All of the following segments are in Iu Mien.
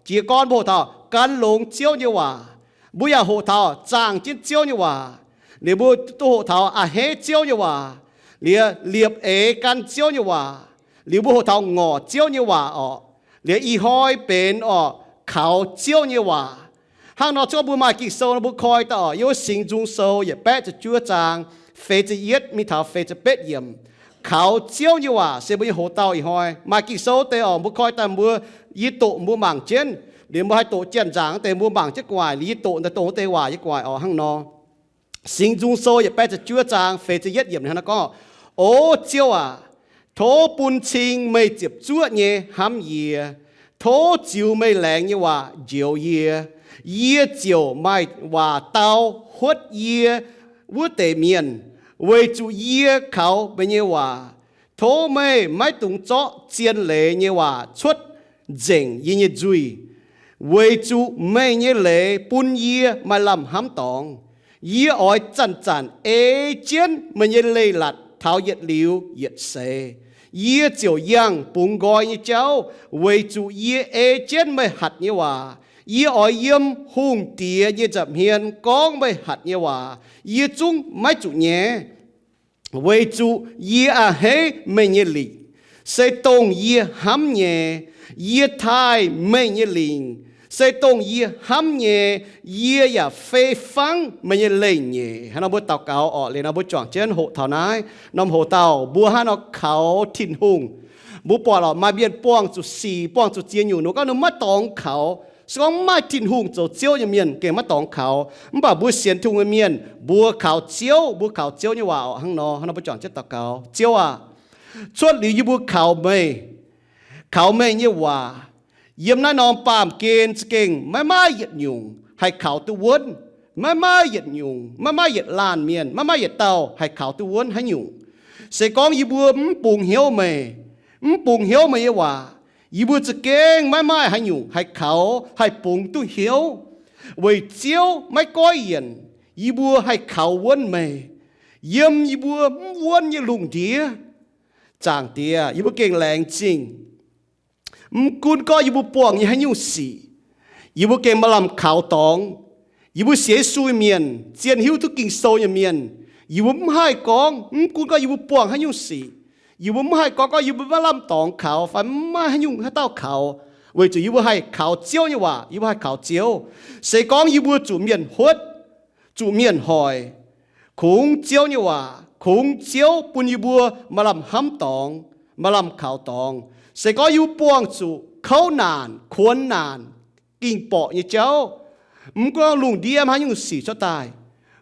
Jiez gorn mbuo hoqc taux gan longx Ziouv nyei waac. Mbuo yaac hoqc taux zaangh jienv Ziouv nyei waac. Liuz mbuo duqv hoqc taux a'hneiv Ziouv nyei waac, liuz liepc eix gan Ziouv nyei waac. Liuz mbuo hoqc taux ngorc Ziouv nyei waac orqc. Liuz ih hnoi benx orqc kaux Ziouv nyei waac. Hnangv nor, gorngv mbuo maaih Ging-Sou nor, mbuo koi daaih orqc, yiem wuov Singx Nzung Sou yietc baeqv ziepc juov zaang feix ziepc yietv mingh taux feix ziepc betv yiemc. Kaux Ziouv nyei waac se mbuo nyei hoc-dauh ih hnoi. Maaih Ging-Sou deix orqc, mbuo koi daaih mbuo, yie doqc mbuo mangc jienv. Liuz mbuo haih doqc janx-nzaangc deix mbuo mangc jienv gu'nguaaic, liuz yie doqc daaih dongh wuov deix waac nyei gu'nguaaic orqc. Hnangv nor, Singx Nzung Sou yietc baeqv ziepc juov zaang feix ziepc yietv yiemc hnangv naaiv gorngv, O Ziouv aac, tov bun cing meih ziepc zuoqv nyei hnamv yie. Tov ziux meih laengz nyei waac njoux yie. Yie ziouc maaih waac dau huotv yie wuov deix mienh, weic zuqc yie kaux meih nyei waac. Tov meih maiv dungx zorqv zien leiz nyei waac cuotv nzengc yie nyei nzuih, weic zuqc meih nyei leiz bun yie maaih lamh hnamv dorngx. Yie oix zanc-zanc ei jienv meih nyei leiz-latc taux yietc liuz yietc seix. Yie ziouc yangh bungx nqoi nyei jauv, weic zuc yie ei jienv meih hatc nyei waac. Yie oix yiem hungh diex nyei nza'hmien gorngv meih hatc nyei waac. Yie zungv maiv zuqc nyaiv, weic zuc yie a'hneiv meih nyei lingc, se dongh yie hnamv nyei. Yie taaih meih nyei lingc, se dongh yie hnamv nyei. Yie yaac fei fangv meih nyei leiz-nyeic. Hnangv nor mbuo daux gaux orqc, liuz nor mbuo juangc jienv hoqc taux naaiv norm hoc-dauh, mbuo hnangv nor kaux Tin-Hungh. Mbuo buatc orqc, maaih mienh buangh zuqc sic, buangh zuqc ziex nyungc, ninh gorngv ninh maiv dorngx kaux. Se gorngv maiv maaih Tin-Hungh zoux Ziouv nyei mienh gengh maiv dorngx kaux. Mv baac mbuo sienx Tin-Hungh nyei mienh, mbuo kaux Ziouv, mbuo kaux Ziouv nyei waac orqc. Hnangv nor, hnangv nor mbuo juangc jienv daux gaux. Ziouv aac, cuotv liuz yie mbuo kaux meih, kaux meih nyei waac, yiem naaiv norm baamh gen za'gengh maiv maaih yietc nyungc haih kaux duqv wuonv. Maiv maaih yietc nyungc, maiv maaih yietc laanh mienh, maiv maaih yietc dauh haih kaux duqv wuonv haaix nyungc. Se gorngv yie mbuo mv bungx hnyouv meih, mv bungx hnyouv meih nyei waac, yie mbuo za'gengh maiv maaih haaix nyungc haih kaux, haih bungx duqv hnyouv. Weic Ziouv maiv goiv yienc, yie mbuo haih kaux wuonv meih yiem yie mbuo mv wuonv nyei lungh ndiev. Zaangc Diex, yie mbuo gengh laengz zingh. Mv gunv gorngv yie mbuo buangh nyei haaix nyungc sic, yie mbuo gengh maaih lamh kaux dorngx. Yie mbuo sienx Yesu mienh, zien hiuv duqv Ging-Sou nyei mienh, yie mbuo mv haih gorngv, mv gunv gorngv yie mbuo buangh haaix nyungc sic, yie mbuo mv haih gorngv, gorngv yie mbuo maiv lamh dorngx kaux fai mv maaih haaix nyungc haaix dauh kaux, weic zuqc yie mbuo haih kaux Ziouv nyei waac, yie mbuo haih kaux Ziouv. Se gorngv yie mbuo zuqc mienh huotv, zuqc mienh hoic, kungx Ziouv nyei waac, kungx Ziouv bun yie mbuo maaih lamh hnamv dorngx, maaih lamh kaux dorngx. Se gorngv yie mbuo buangh zuqc kouv naanc, kuonx naanc, ging-borqc nyei jauv, mv gunv lungh ndiev haaix nyungc sic cuotv daaih,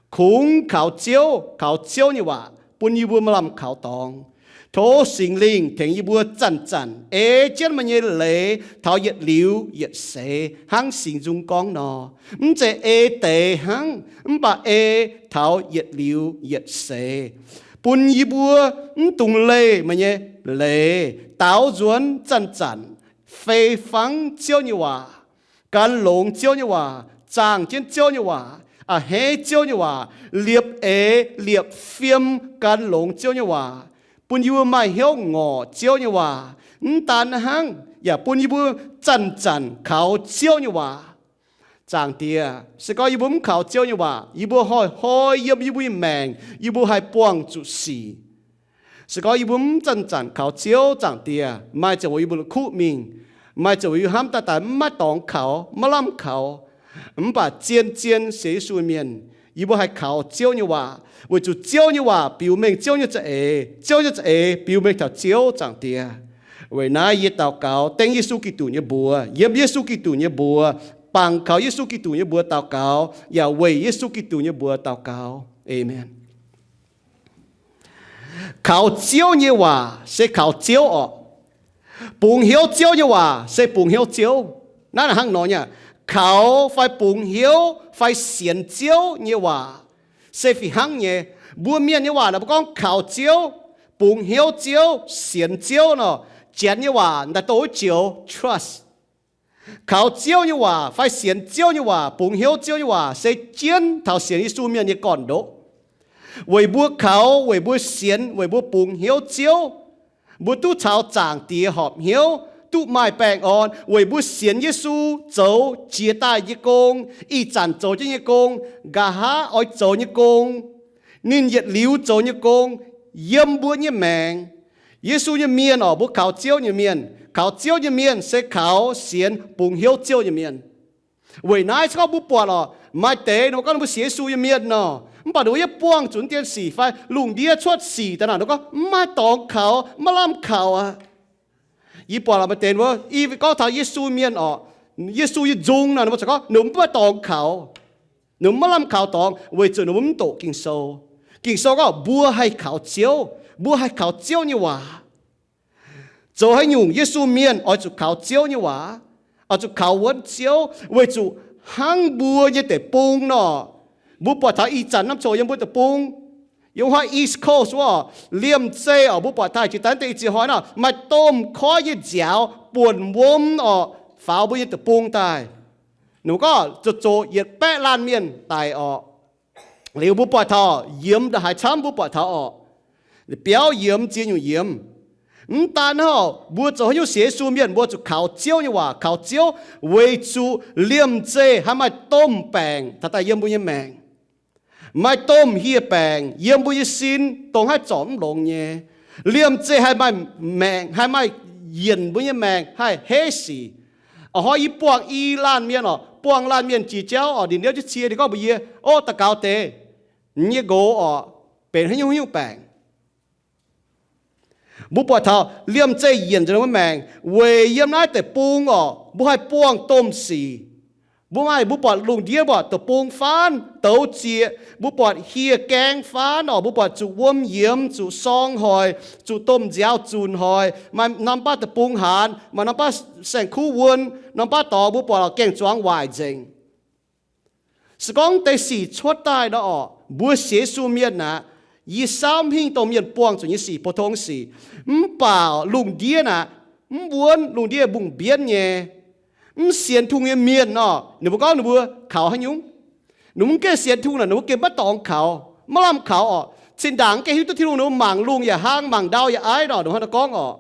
kungx kaux Ziouv, kaux Ziouv nyei waac bun yie mbuo maaih lamh kaux dorngx. Tov Singx Lingh tengx yie mbuo zanc-zanc ei jienv meih nyei leiz taux yietc liuz yietc seix hnangv Singx Nzung gorngv nor. Mv zeiz ei deix hnangv, mv baac ei taux yietc liuz yietc seix, bun yie mbuo mv dungx leih meih nyei leiz, daaux nzuonx zanc-zanc fei fangv Ziouv nyei waac, gan longx Ziouv nyei waac, zaangh jienv Ziouv nyei waac, a'hneiv Ziouv nyei waac, liepc eix liepc fiem gan longx Ziouv nyei waac, bun yie mbuo maaih hnyouv ngorc Ziouv nyei waac. Mv daan hnangv, yaac bun yie mbuo zanc-zanc kaux Ziouv nyei waac. Zaangc Diex, se gorngv yie mbuo mv kaux Ziouv nyei waac, yie mbuo hnoi-hnoi yiem yie mbuo nyei maengc yie mbuo haih buangh zuqc sic. Se gorngv yie mbuo mv zanc-zanc kaux Ziouv, Zaangc Diex, maaih ziangh hoc yie mbuo la'kuqv mingh, maaih ziangh hoc yie hnamv daaih daaih mv maaih dorngx kaux, maiv lamh kaux. Mv baac zien-zien sienx Yesu mienh, yie mbuo haih kaux Ziouv nyei waac, weic zuqc Ziouv nyei waac biux mengh Ziouv nyei za'eix, Ziouv nyei za'eix biux mengh taux Ziouv, Zaangc Diex. Weic naaiv yie daux gaux dengv Yesu Giduc nyei mbuox, yiem Yesu Giduc nyei mbuox, bangc kaux Yesu Giduc nyei mbuox daux gaux, yaac weic Yesu Giduc nyei mbuox daux gaux. Aamen. Kaux Ziouv nyei waac se kaux Ziouv orqc. Bungx hnyouv Ziouv nyei waac se bungx hnyouv Ziouv. Naaiv hnangv nor nyei, kaux fai bungx hnyouv fai sienx Ziouv nyei waac se fih hnangv nyei. Mbuo mienh nyei waac naaic mbuo gorngv kaux Ziouv, bungx hnyouv Ziouv, sienx Ziouv nor, Janx nyei waac daaih douh wuov joux trust. Kaux Ziouv nyei waac fai sienx Ziouv nyei waac, bungx hnyouv Ziouv nyei waac se jienv taux sienx Yesu mienh nyei gorn-ndoqv. Weic mbuo kaux, weic mbuo sienx, weic mbuo bungx hnyouv Ziouv, mbuo duqv caux Zaangc Diex horpc hnyouv, duqv maaih baengh orn weic mbuo sienx Yesu zoux jiex daaih nyei gong, ih zanc zoux jienv nyei gong, nqa'haav oix zoux nyei gong, ninh yietc liuz zoux nyei gong, yiem mbuo nyei maengc. Yesu nyei mienh orqc, mbuo kaux Ziouv nyei mienh. Kaux Ziouv nyei mienh se kaux sienx bungx hnyouv Ziouv nyei mienh. Weic naaiv se gorngv mbuo buatc orqc, maaih deix ninh mbuo gorngv ninh mbuo sienx Yesu nyei mienh nor, mv baac ninh mbuo yaac buangh zuqc dien sic fai lungh ndiev cuotv sic daaih nor, ninh mbuo gorngv mv maaih dorngx kaux, maiv lamh kaux aqv. Yie buatc maaih deix wuov, i gorngv taux Yesu mienh orqc, Yesu nyei nzung nor, ninh mbuo gorngv ninh mbuo mv maaih dorngx kaux, ninh mbuo maiv lamh kaux dorngx weic zuqc ninh mbuo mv doqc Ging-Sou. Ging-Sou gorngv mbuo haih kaux Ziouv, mbuo haih kaux Ziouv nyei waac. Zoux haaix nyungc Yesu mienh oix zuqc kaux Ziouv nyei waac, oix zuqc kaux wuonv Ziouv weic zuqc hnangv mbuo nyei deic-bung nor. Mbuo buatc taux ih zanc norm coc yiem mbuo deic-bung, yiem wuov East Coast wuov, liemh zeih orqc, mbuo buatc taux jiex daaih deix i ziex hnoi nor, maaih domh koiv nyei nziaaux buonc wuom orqc, faaux mbuo nyei deic-bung daaih. Ninh mbuo gorngv zoqc zoqc yietc baeqv laanh mienh daic orqc. Liuz mbuo buatc taux yiemx ndongc haaix camv, mbuo buatc taux orqc, biauv yiemx, ziex nyungc yiemx. Mv daan hnangv, mbuo zoux haaix nyungc sienx Yesu mienh, mbuo zuqc kaux Ziouv nyei waac, kaux Ziouv weic zuqc liemh zeih haih maaih domh baengc taux daaih yiem mbuo nyei maengc, maaih domh hieh baengc yiem mbuo nyei sin, dongh haih zorc mv longx nyei. Liemh zeih haih maaih maengc, haih maaih yienc mbuo nyei maengc haih heiv sic. A'hnoi yie buangh i laanh mienh orqc, buangh laanh mienh jiex jauv orqc, ninh liouv jienv cie, ninh gorngv mbuox yie, Ov, daux gaux deix, yie nyei nqox orqc, benx haaix nyungc haaix nyungc baengc. Mbuo buatc taux liemh zeih yienc nzengc ninh mbuo maengc weic yiem naaiv deic-bung orqc, mbuo haih buangh domh sic. Mbuo maaih, mbuo buatc lungh ndiev, mbuo buatc deic-bung faanv douz zieqc, mbuo buatc hieh gaeng faanv orqc, mbuo buatc zuqc wuom yiemx, zuqc sorng hoic, zuqc domh nziaaux zunc hoic, maaih norm baav deic-bung haanz, maaih norm baav saeng-kuv wuon, norm baav dorngx mbuo buatc orqc gaeng-zuangx waaic nzengc. Se gorngv deix sic cuotv daaih nor orqc, mbuo sienx Yesu mienh aqv, yie saauv mv hingh dongh mienh buangh zuqc nyei sic, pou-tong sic. Mv baac lungh ndiev aqv, mv wuonv, lungh ndiev mbungh mbienv nyei, mv sienx Tin-Hungh nyei mienh orqc, ninh mbuo gorngv ninh mbuo kaux haaix nyungc? Ninh mbuo mv gaengh sienx Tin-Hungh naaic, ninh mbuo gengh maiv dorngx kaux, maiv lamh kaux orqc. Cin-ndaangc mv gaengh hiuv duqv Tin-Hungh, ninh mbuo mangc lungh yaac hlaang, mangc ndau yaac aiv nor, ninh mbuo hnangv naaiv gorngv orqc,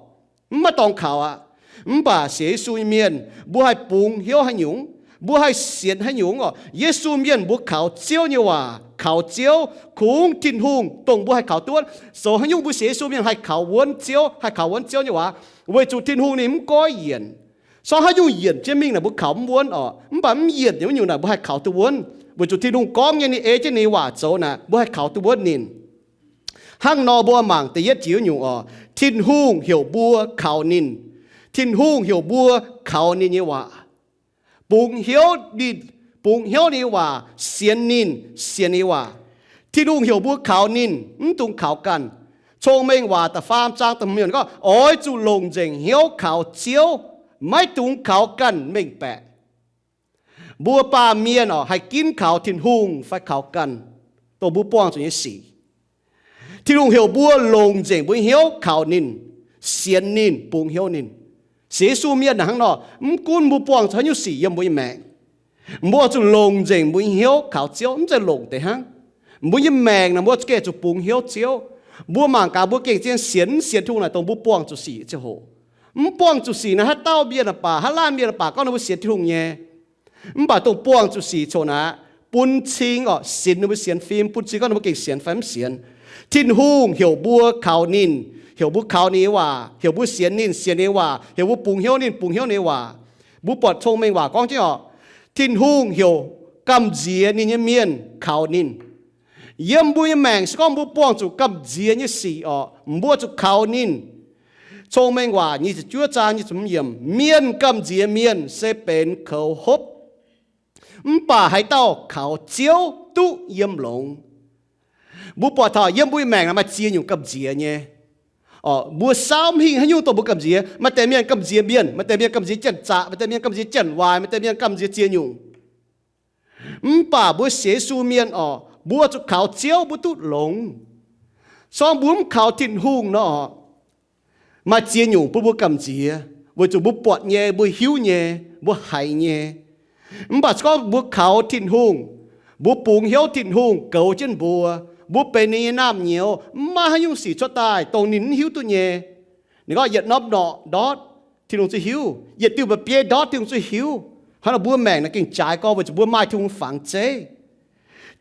mv maaih dorngx kaux aqv. Mv baac sienx Yesu nyei mienh, mbuo haih bungx hnyouv haaix nyungc, mbuo haih sienx haaix nyungc orqc, Yesu mienh mbuo kaux Ziouv nyei waac, kaux Ziouv, kungx Tin-Hungh dongh mbuo haih kaux duqv wuonv. Zoux haaix nyungc mbuo sienx Yesu mienh haih kaux wuonv Ziouv, haih kaux wuonv Ziouv nyei waac? Weic zuqc Tin-Hungh ninh mv goiv yienc. Se gorngv haaix nyungc yienc jienv mingh naaic, mbuo kaux mv wuonv orqc. Mv baac mv yienc nyungc naaic, mbuo haih kaux duqv wuonv, weic zuqc Tin-Hungh gorngv nyei, ninh ei jienv ninh nyei waac zoux naaic, mbuo haih kaux duqv wuonv ninh. Hnangv nor mbuo mangc da'yietv jiex wuov nyungc orqc, Tin-Hungh heuc mbuo kaux ninh. Tin-Hungh heuc mbuo kaux ninh nyei waac, bungx hnyouv ninh, bungx hnyouv ninh nyei waac, sienx ninh, sienx ninh nyei waac. Tin-Hungh heuc mbuo kaux ninh, mv dungx kaux ganh. Cong-Mengh Waac da'faam zaang da'hmz gorngv, oix zuqc longc nzengc hnyouv kaux Ziouv, maiv dungx kaux ganh mengh baeqc. Mbuo baamh mienh orqc, haih ginv kaux Tin-Hungh fai kaux ganh, dongh mbuo buangh zuqc nyei sic. Tin-Hungh heuc mbuo longc nzengc mbuo nyei hnyouv kaux ninh, sienx ninh, bungx hnyouv ninh. Sienx Yesu mienh hnangv nor, mv gunv mbuo buangh zuqc haaix nyungc sic yiem mbuo nyei maengc, mbuo zuqc longc nzengc mbuo nyei hnyouv kaux Ziouv, mv zeiz longc deix hnangv. Mbuo nyei maengc naaic, mbuo zuqc gengh zuqc bungx hnyouv Ziouv. Mbuo mangc gaax, mbuo gengh zien sienx, sienx Tin-Hungh naaic, dongh mbuo buangh zuqc sic ziangh hoc. Mv buangh zuqc sic naaic, haaix dauh mienh aah baac, haaix laanh mienh aah baac, gorngv ninh mbuo sienx Tin-Hungh nyei. Mv baac dongh buangh zuqc sic coc naaic, bun cing orqc, sinx ninh mbuo sienx fim, bun cing gorngv ninh mbuo gengh sienx fai mv sienx. Tin-Hungh heuc mbuo kaux ninh, heuc mbuo kaux ninh nyei waac, heuc mbuo sienx ninh, sienx ninh nyei waac, heuc mbuo bungx hnyouv ninh, bungx hnyouv ninh nyei waac. Mbuo buatc Cong-Mengh Waac gorngv jienv orqc, Tin-Hungh heuc gamh nziex ninh nyei mienh kaux ninh. Yiem mbuo nyei maengc se gorngv mbuo buangh zuqc gamh nziex nyei sic orqc, mbuo zuqc kaux ninh. Cong-Mengh Waac nyic ziepc juov zaang nyic ziepc hmz yiemc, mienh gamh nziex mienh se benx koux hopv, mv baac haaix dauh kaux Ziouv duqv yiem longx. Mbuo buatc taux yiem mbuo nyei maengc naaic maaih ziex nyungc gamh nziex nyei. Orqc, mbuo saauv mv hingh haaix nyungc dongh mbuo gamh nziex. Maaih deix mienh gamh nziex mienh, maaih deix mienh gamh nziex janx-zaqc, maaih deix mienh gamh nziex janx-waaic, maaih deix mienh gamh nziex ziex nyungc. Mv baac mbuo sienx Yesu mienh orqc, mbuo zuqc kaux Ziouv mbuo duqv longx. Se gorngv mbuo mv kaux Tin-Hungh nor orqc, maaih ziex nyungc bun mbuo gamh nziex, weic zuqc mbuo buatc nyei, mbuo hiuv nyei, mbuo haiz nyei. Mv baac se gorngv mbuo kaux Tin-Hungh, mbuo bungx hnyouv Tin-Hungh goux jienv mbuo, mbuo benx ninh nyei naamh nyouz, mv maaih haaix nyungc sic cuotv daaih dongh ninh mv hiuv duqv nyei. Ninh gorngv yietc norm norqc ndortv, Tin-Hungh zuqc hiuv. Yietc diuh mba'biei ndortv Tin-Hungh zuqc hiuv. Hnangv nor mbuo maengc naaic gengh jaaix gorngv weic zuqc mbuo maaih Tin-Hungh fangx zeiv.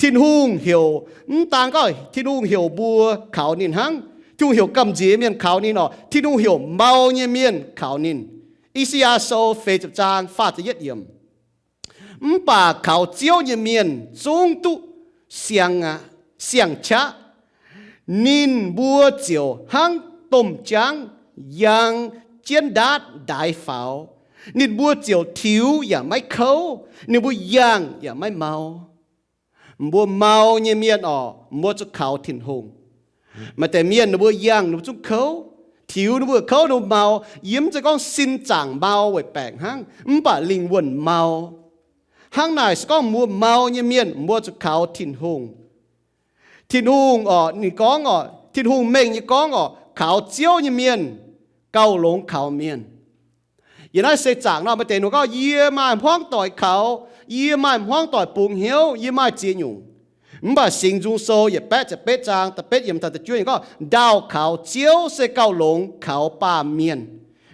Tin-Hungh heuc, mv daan gorngv Tin-Hungh heuc mbuo kaux ninh hnangv. Tin-Hungh heuc gamh nziex mienh kaux ninh orqc. Tin-Hungh heuc mau nyei mienh kaux ninh. I^saa^yaa Sou feix ziepc zaang faah ziepc yietv yiemc. Mv baac kaux Ziouv nyei mienh zungv duqv siang aqv, siang-qaqv. Ninh mbuo ziouc hnangv domh jaangv yangh jienv ndaatv ndaix faaux. Ninh mbuo ziouc tiux yaac maiv kouv, ninh mbuo yangh yaac maiv mau. Mbuo mau nyei mienh orqc, mbuo zuqc kaux Tin-Hungh. Maaih deix mienh ninh mbuo yangh ninh mbuo zungv kouv, tiux ninh mbuo kouv ninh mbuo mau. Yie mv zeiz gorngv sin zaangc mau weic baengc hnangv, mv baac lingh wuonh mau. Hnangv naaic se gorngv mbuo mau nyei mienh mbuo zuqc kaux Tin-Hungh. Tin-Hungh orqc, ninh gorngv orqc, Tin-Hungh mengh nyei gorngv orqc, kaux Ziouv nyei mienh gauh longx kaux mienh. Yiem naaiv seix zaangc nor maaih deix ninh gorngv, yie maaih hmuangv doic kaux, yie maaih hmuangv doic bungx hnyouv, yie maaih ziex nyungc. Mv baac Singx Nzung Sou yietc baeqv ziepc betv zaang da'betv yiemc taux da'juov yiemc gorngv, ndaauh kaux Ziouv se gauh longx kaux baamh mienh.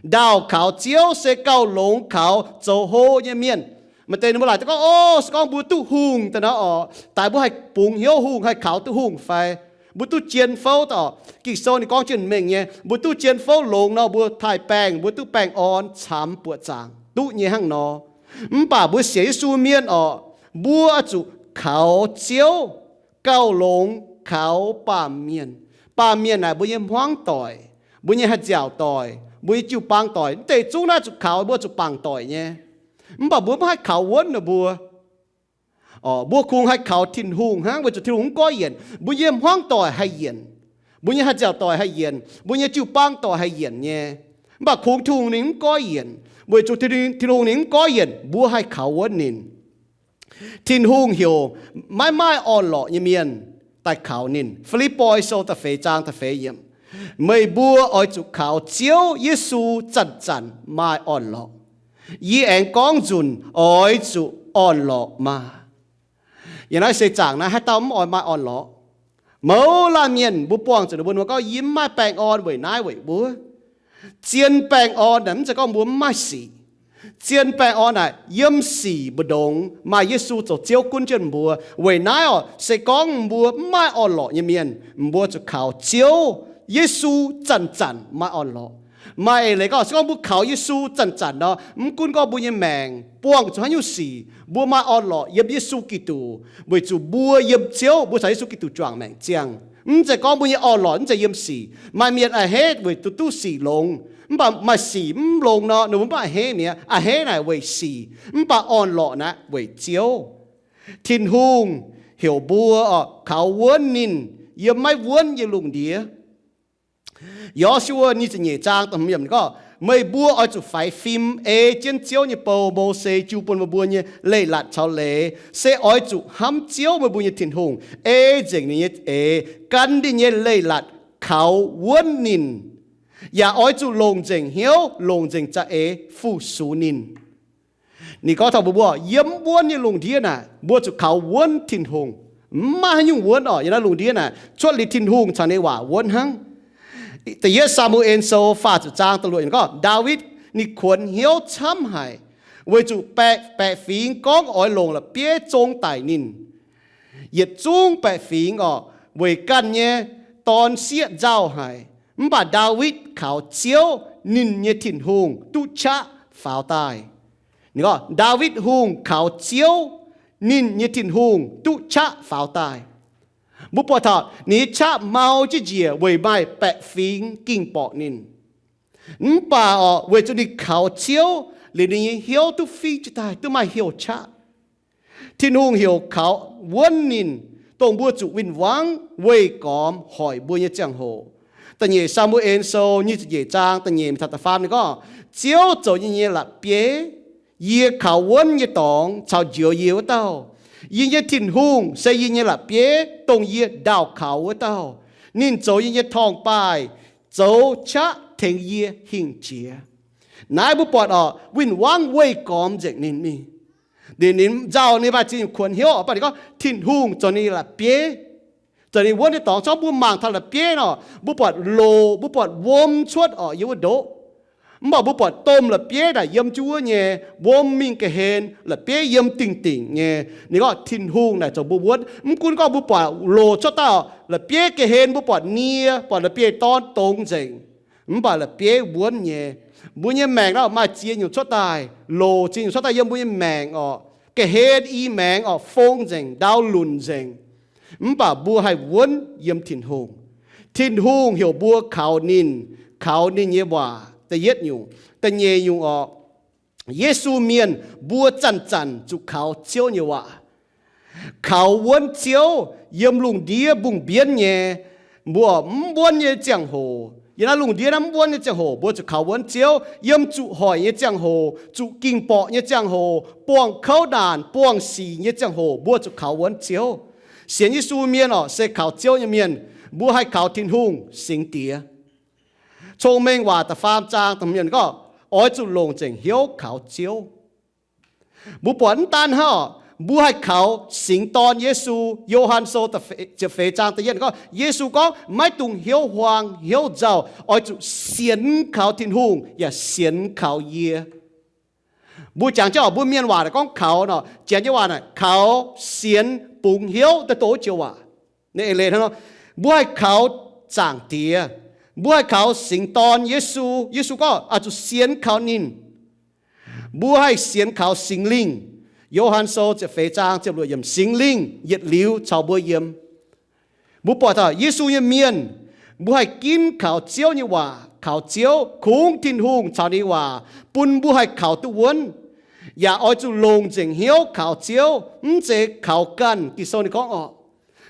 Ndaauh kaux Ziouv se gauh longx kaux zoux hlo nyei mienh. Maaih deix ninh mbuo laaic daaih gorngv, o, se gorngv mbuo duqv hungh daaih nor orqc, daaih mbuo haih bungx hnyouv hungh, haih kaux duqv hungh fai? Mbuo duqv jien fouv daaih orqc. Ging-Sou ninh gorngv jienv mengh nyei, mbuo duqv jien fouv longx nor, mbuo taaih baengh, mbuo duqv baengh orn camx buoqc zaangc, duqv nyei hnangv nor. Mv baac mbuo sienx Yesu mienh orqc, mbuo zuqc kaux Ziouv gauh longx kaux baamh mienh. Baamh mienh naaic mbuo nyei hmuangv doic, mbuo nyei haih nziaauc doic, mbuo nyei jiu-baang doic. Mv deix zungv naaiv zuqc kaux, mbuo zuqc bangc doic nyei. Mv baac mbuo maiv haih kaux wuonv ninh mbuo. Orqc, mbuo kungx haih kaux Tin-Hungh hnangv, weic zuqc Tin-Hungh mv goiv yienc. Mbuo nyei hmuangv doic haih yienc, mbuo nyei haih nziaauc doic haih yienc, mbuo nyei jiu-baang doic haih yienc nyei. Mv baac kungx Tin-Hungh ninh mv goiv yienc, weic zuqc Tin-Hungh ninh mv goiv yienc, mbuo haih kaux wuonv ninh. Tin-Hungh heuc maiv maaih orn-lorqc nyei mienh daaih kaux ninh. Fi^lipv^poi Sou da'feix zaang da'feix yiemc, meih mbuo oix zuqc kaux Ziouv Yesu zanc-zanc maaih orn-lorqc. Yie aengx gorngv nzunc, oix zuqc orn-lorqc maah! Yiem naaiv seix zaangc naaiv haaix dauh mv oix maaih orn-lorqc? Mouz laanh mienh mbuo buangh zuqc ninh mbuo, ninh mbuo gorngv, yie mv maaih baengh orn weic naaiv weic wuov. Zien baengh orn naaic mv zeiz gorngv mbuo mv maaih sic. Zien baengh orn naaic yiem sic mbu'ndongx maaih Yesu zoux Ziouv gunv jienv mbuo. Weic naaiv orqc, se gorngv mbuo mv maaih orn-lorqc nyei mienh, mbuo zuqc kaux Ziouv Yesu zanc-zanc maaih orn-lorqc. Maaih eix leiz gorngv, se gorngv mbuo kaux Yesu zanc-zanc nor, mv gunv gorngv mbuo nyei maengc buangh zuqc haaix nyungc sic, mbuo maaih orn-lorqc yiem Yesu Giduc, weic zuqc mbuo yiem Ziouv, mbuo caux Yesu Giduc juangc maengc ziangh. Mv zeiz gorngv mbuo nyei orn-lorqc mv zeiz yiem sic. Maaih mienh a'hneiv weic duqv duqv sic longx, mv baac maaih sic mv longx nor, ninh mbuo mv baac a'hneiv mi'aqv. A'hneiv naaic weic sic, mv baac orn-lorqc naaic weic Ziouv. Tin-Hungh heuc mbuo orqc, kaux wuonv ninh yiem maiv wuonv nyei lungh ndiev. Yo^su^waa nyic ziepc nyeic zaang da'hmz yiemc gorngv, meih mbuo oix zuqc faix fim ei jienv Ziouv nyei bou, Mose jiu bun meih mbuo nyei leiz-latc caux leiz, se oix zuqc hnamv Ziouv meih mbuo nyei Tin-Hungh, ei nzengc ninh nyei eix, gan ninh nyei leiz-latc kaux wuonv ninh, yaac oix zuqc longc nzengc hnyouv, longc nzengc za'eix fu-sux ninh. Ninh gorngv taux mbuo, mbuo yiem wuonv nyei lungh ndiev naaic, mbuo zuqc kaux wuonv Tin-Hungh. Mv maaih haaix nyungc wuonv orqc, yiem naaiv lungh ndiev naaic, cuotv liuz Tin-Hungh caux ninh waac wuonv hnangv. Da'yietv Saa^mu^en Sou faah ziepc zaang da'luoqc yiemc gorngv, Ndaawitv ninh kuonx hnyouv camv haic, weic zuqc baeqc, baeqc fingx gorngv oix longc la'bieiv zong daic ninh. Yietc zungv baeqc fingx orqc, weic ganh nyei dorn sieqv nzauh haic. Mv baac Ndaawitv kaux Ziouv, ninh nyei Tin-Hungh, duqv qaqv faaux daaih. Ninh gorngv, Ndaawitv Hungh kaux Ziouv, ninh nyei Tin-Hungh, duqv qaqv faaux daaih. Mbuo buatc taux ninh nyei qaqv mau jienv njiec weic maaih baeqc fingx ging borqc ninh. Mv baac orqc, weic zuqc ninh kaux Ziouv liuz, ninh nyei hnyouv duqv fingx jiez daaih, duqv maaih heuc qaqv. Tin-Hungh heuc kaux wuonv ninh, dongh mbuo zuqc win-wangv weih gormx hoic mbuo nyei ziangh hoc. Da'nyeic Saa^mu^en Sou nyic ziepc nyeic zaang da'nyeic mingh taux da'faam ninh gorngv, Ziouv zoux yie nyei la'bieiv, yie kaux wuonv nyei dorngx caux njoux yie wuov dauh. Yie nyei Tin-Hungh se yie nyei la'bieiv, dongh yie ndaauh kaux wuov dauh. Ninh zoux yie nyei torngv-baaih, zoux qaqv tengx yie hingh jiex. Naaiv mbuo buatc orqc, win-wangv weih gormx nzengc ninh mingh. Ninh, ninh nzauh ninh maaih ziex nyungc kuonx hnyouv orqc, mv baac ninh gorngv Tin-Hungh zoux ninh la'bieiv, zoux ninh wuonv nyei dorngx. Corc mbuo mangc taux la'bieiv nor, mbuo buatc loc, mbuo buatc wuom cuotv orqc yiem wuov ndoqv. Mv baac mbuo buatc domh la'bieiv naaic yiem jienv wuov nyei, wuom mingh ga'hlen, la'bieiv yiem dingc dingc nyei. Ninh gorngv Tin-Hungh naaic zoux mbuo wuonv. Mv gunv gorngv mbuo buatc loz cuotv daaih, la'bieiv ga'hlen mbuo buatc nie, buatc la'bieiv-dorn dongz nzengc, mv baac la'bieiv wuonv nyei. Mbuo nyei maengc naaiv maaih ziex nyungc cuotv daaih, loz ziex nyungc cuotv daaih yiem mbuo nyei maengc orqc. Ga'hlen i maengx orqc, fong nzengc, ndau lunc nzengc, mv baac mbuo haih wuonv yiem Tin-Hungh. Tin-Hungh heuc mbuo kaux ninh, kaux ninh nyei waac. Da'yietv nyungc. Da'nyeic nyungc orqc, Yesu mienh mbuo zanc-zanc zuqc kaux Ziouv nyei waac. Kaux wuonv Ziouv yiem lungh ndiev mbungh-mbienv nyei, mbuo mv wuonv nyei ziangh hoc, yiem naaiv lungh ndiev naaiv mv wuonv nyei ziangh hoc, mbuo zuqc kaux wuonv Ziouv. Yiem zuqc hoic nyei ziangh hoc, zuqc ging-borqc nyei ziangh hoc, buangh kouv naanc, buangh sic nyei ziangh hoc, mbuo zuqc kaux wuonv Ziouv. Sienx Yesu mienh orqc, se kaux Ziouv nyei mienh, mbuo haih kaux Tin-Hungh singx diex. Cong-Mengh Waac da'faam zaang da'hmz gorngv, oix zuqc longc nzengc hnyouv kaux Ziouv. Mbuo buatc mv daan hnangv orqc, mbuo haih kaux singx dorn Yesu. Yo^han Sou ziepc feix zaang da'yietv gorngv, Yesu gorngv, maiv dungx hnyouv huaang hnyouv nzauh, oix zuqc sienx kaux Tin-Hungh yaac sienx kaux yie. Mbuo jangx jienv orqc, mbuo mienh waac naaic gorngv kaux nor, Janx nyei waac naaic kaux, sienx, bungx hnyouv, daaih doqc joux waac. Ninh eix leiz hnangv nor, mbuo haih kaux Zaangc Diex, mbuo haih kaux singx dorn Yesu. Yesu gorngv oix zuqc sienx kaux ninh. Mbuo haih sienx kaux Singx Lingh. Yo^han Sou ziepc feix zaang ziepc luoqc yiemc, Singx Lingh yietc liuz caux mbuo yiem. Mbuo buatc taux Yesu nyei mienh, mbuo haih ginv kaux Ziouv nyei waac, kaux Ziouv, kungx Tin-Hungh caux ninh nyei waac bun mbuo haih kaux duqv wuonv. Yaac oix zuqc longc nzengc hnyouv kaux Ziouv, mv zeiz kaux ganh. Ging-Sou ninh gorngv orqc,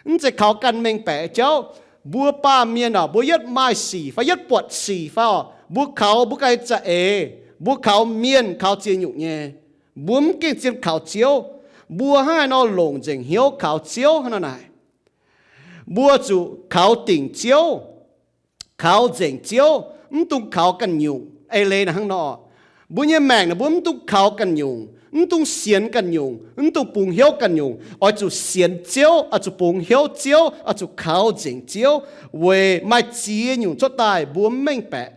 mv zeiz kaux ganh mengh baeqc jauv. Mbuo baamh mienh orqc, mbuo yietv maaih sic fai yietv buatc sic fai orqc, mbuo kaux mbuo ganh za'eix, mbuo kaux mienh kaux ziex nyungc nyei. Mbuo mv gengh zien kaux Ziouv. Mbuo hnangv haaix nor longc nzengc hnyouv kaux Ziouv hnangv nor naaic? Mbuo zuqc kaux dingc Ziouv, kaux nzengc Ziouv, mv dungx kaux ganh nyungc. Eix leiz naaic hnangv nor, mbuo nyei maengc naaic mbuo mv dungx kaux ganh nyungc, mv dungx sienx ganh nyungc, mv dungx bungx hnyouv ganh nyungc. Oix zuqc sienx Ziouv, oix zuqc bungx hnyouv Ziouv, oix zuqc kaux nzengc Ziouv, weic maaih ziex nyungc cuotv daaih mbuo mv mengh baeqc.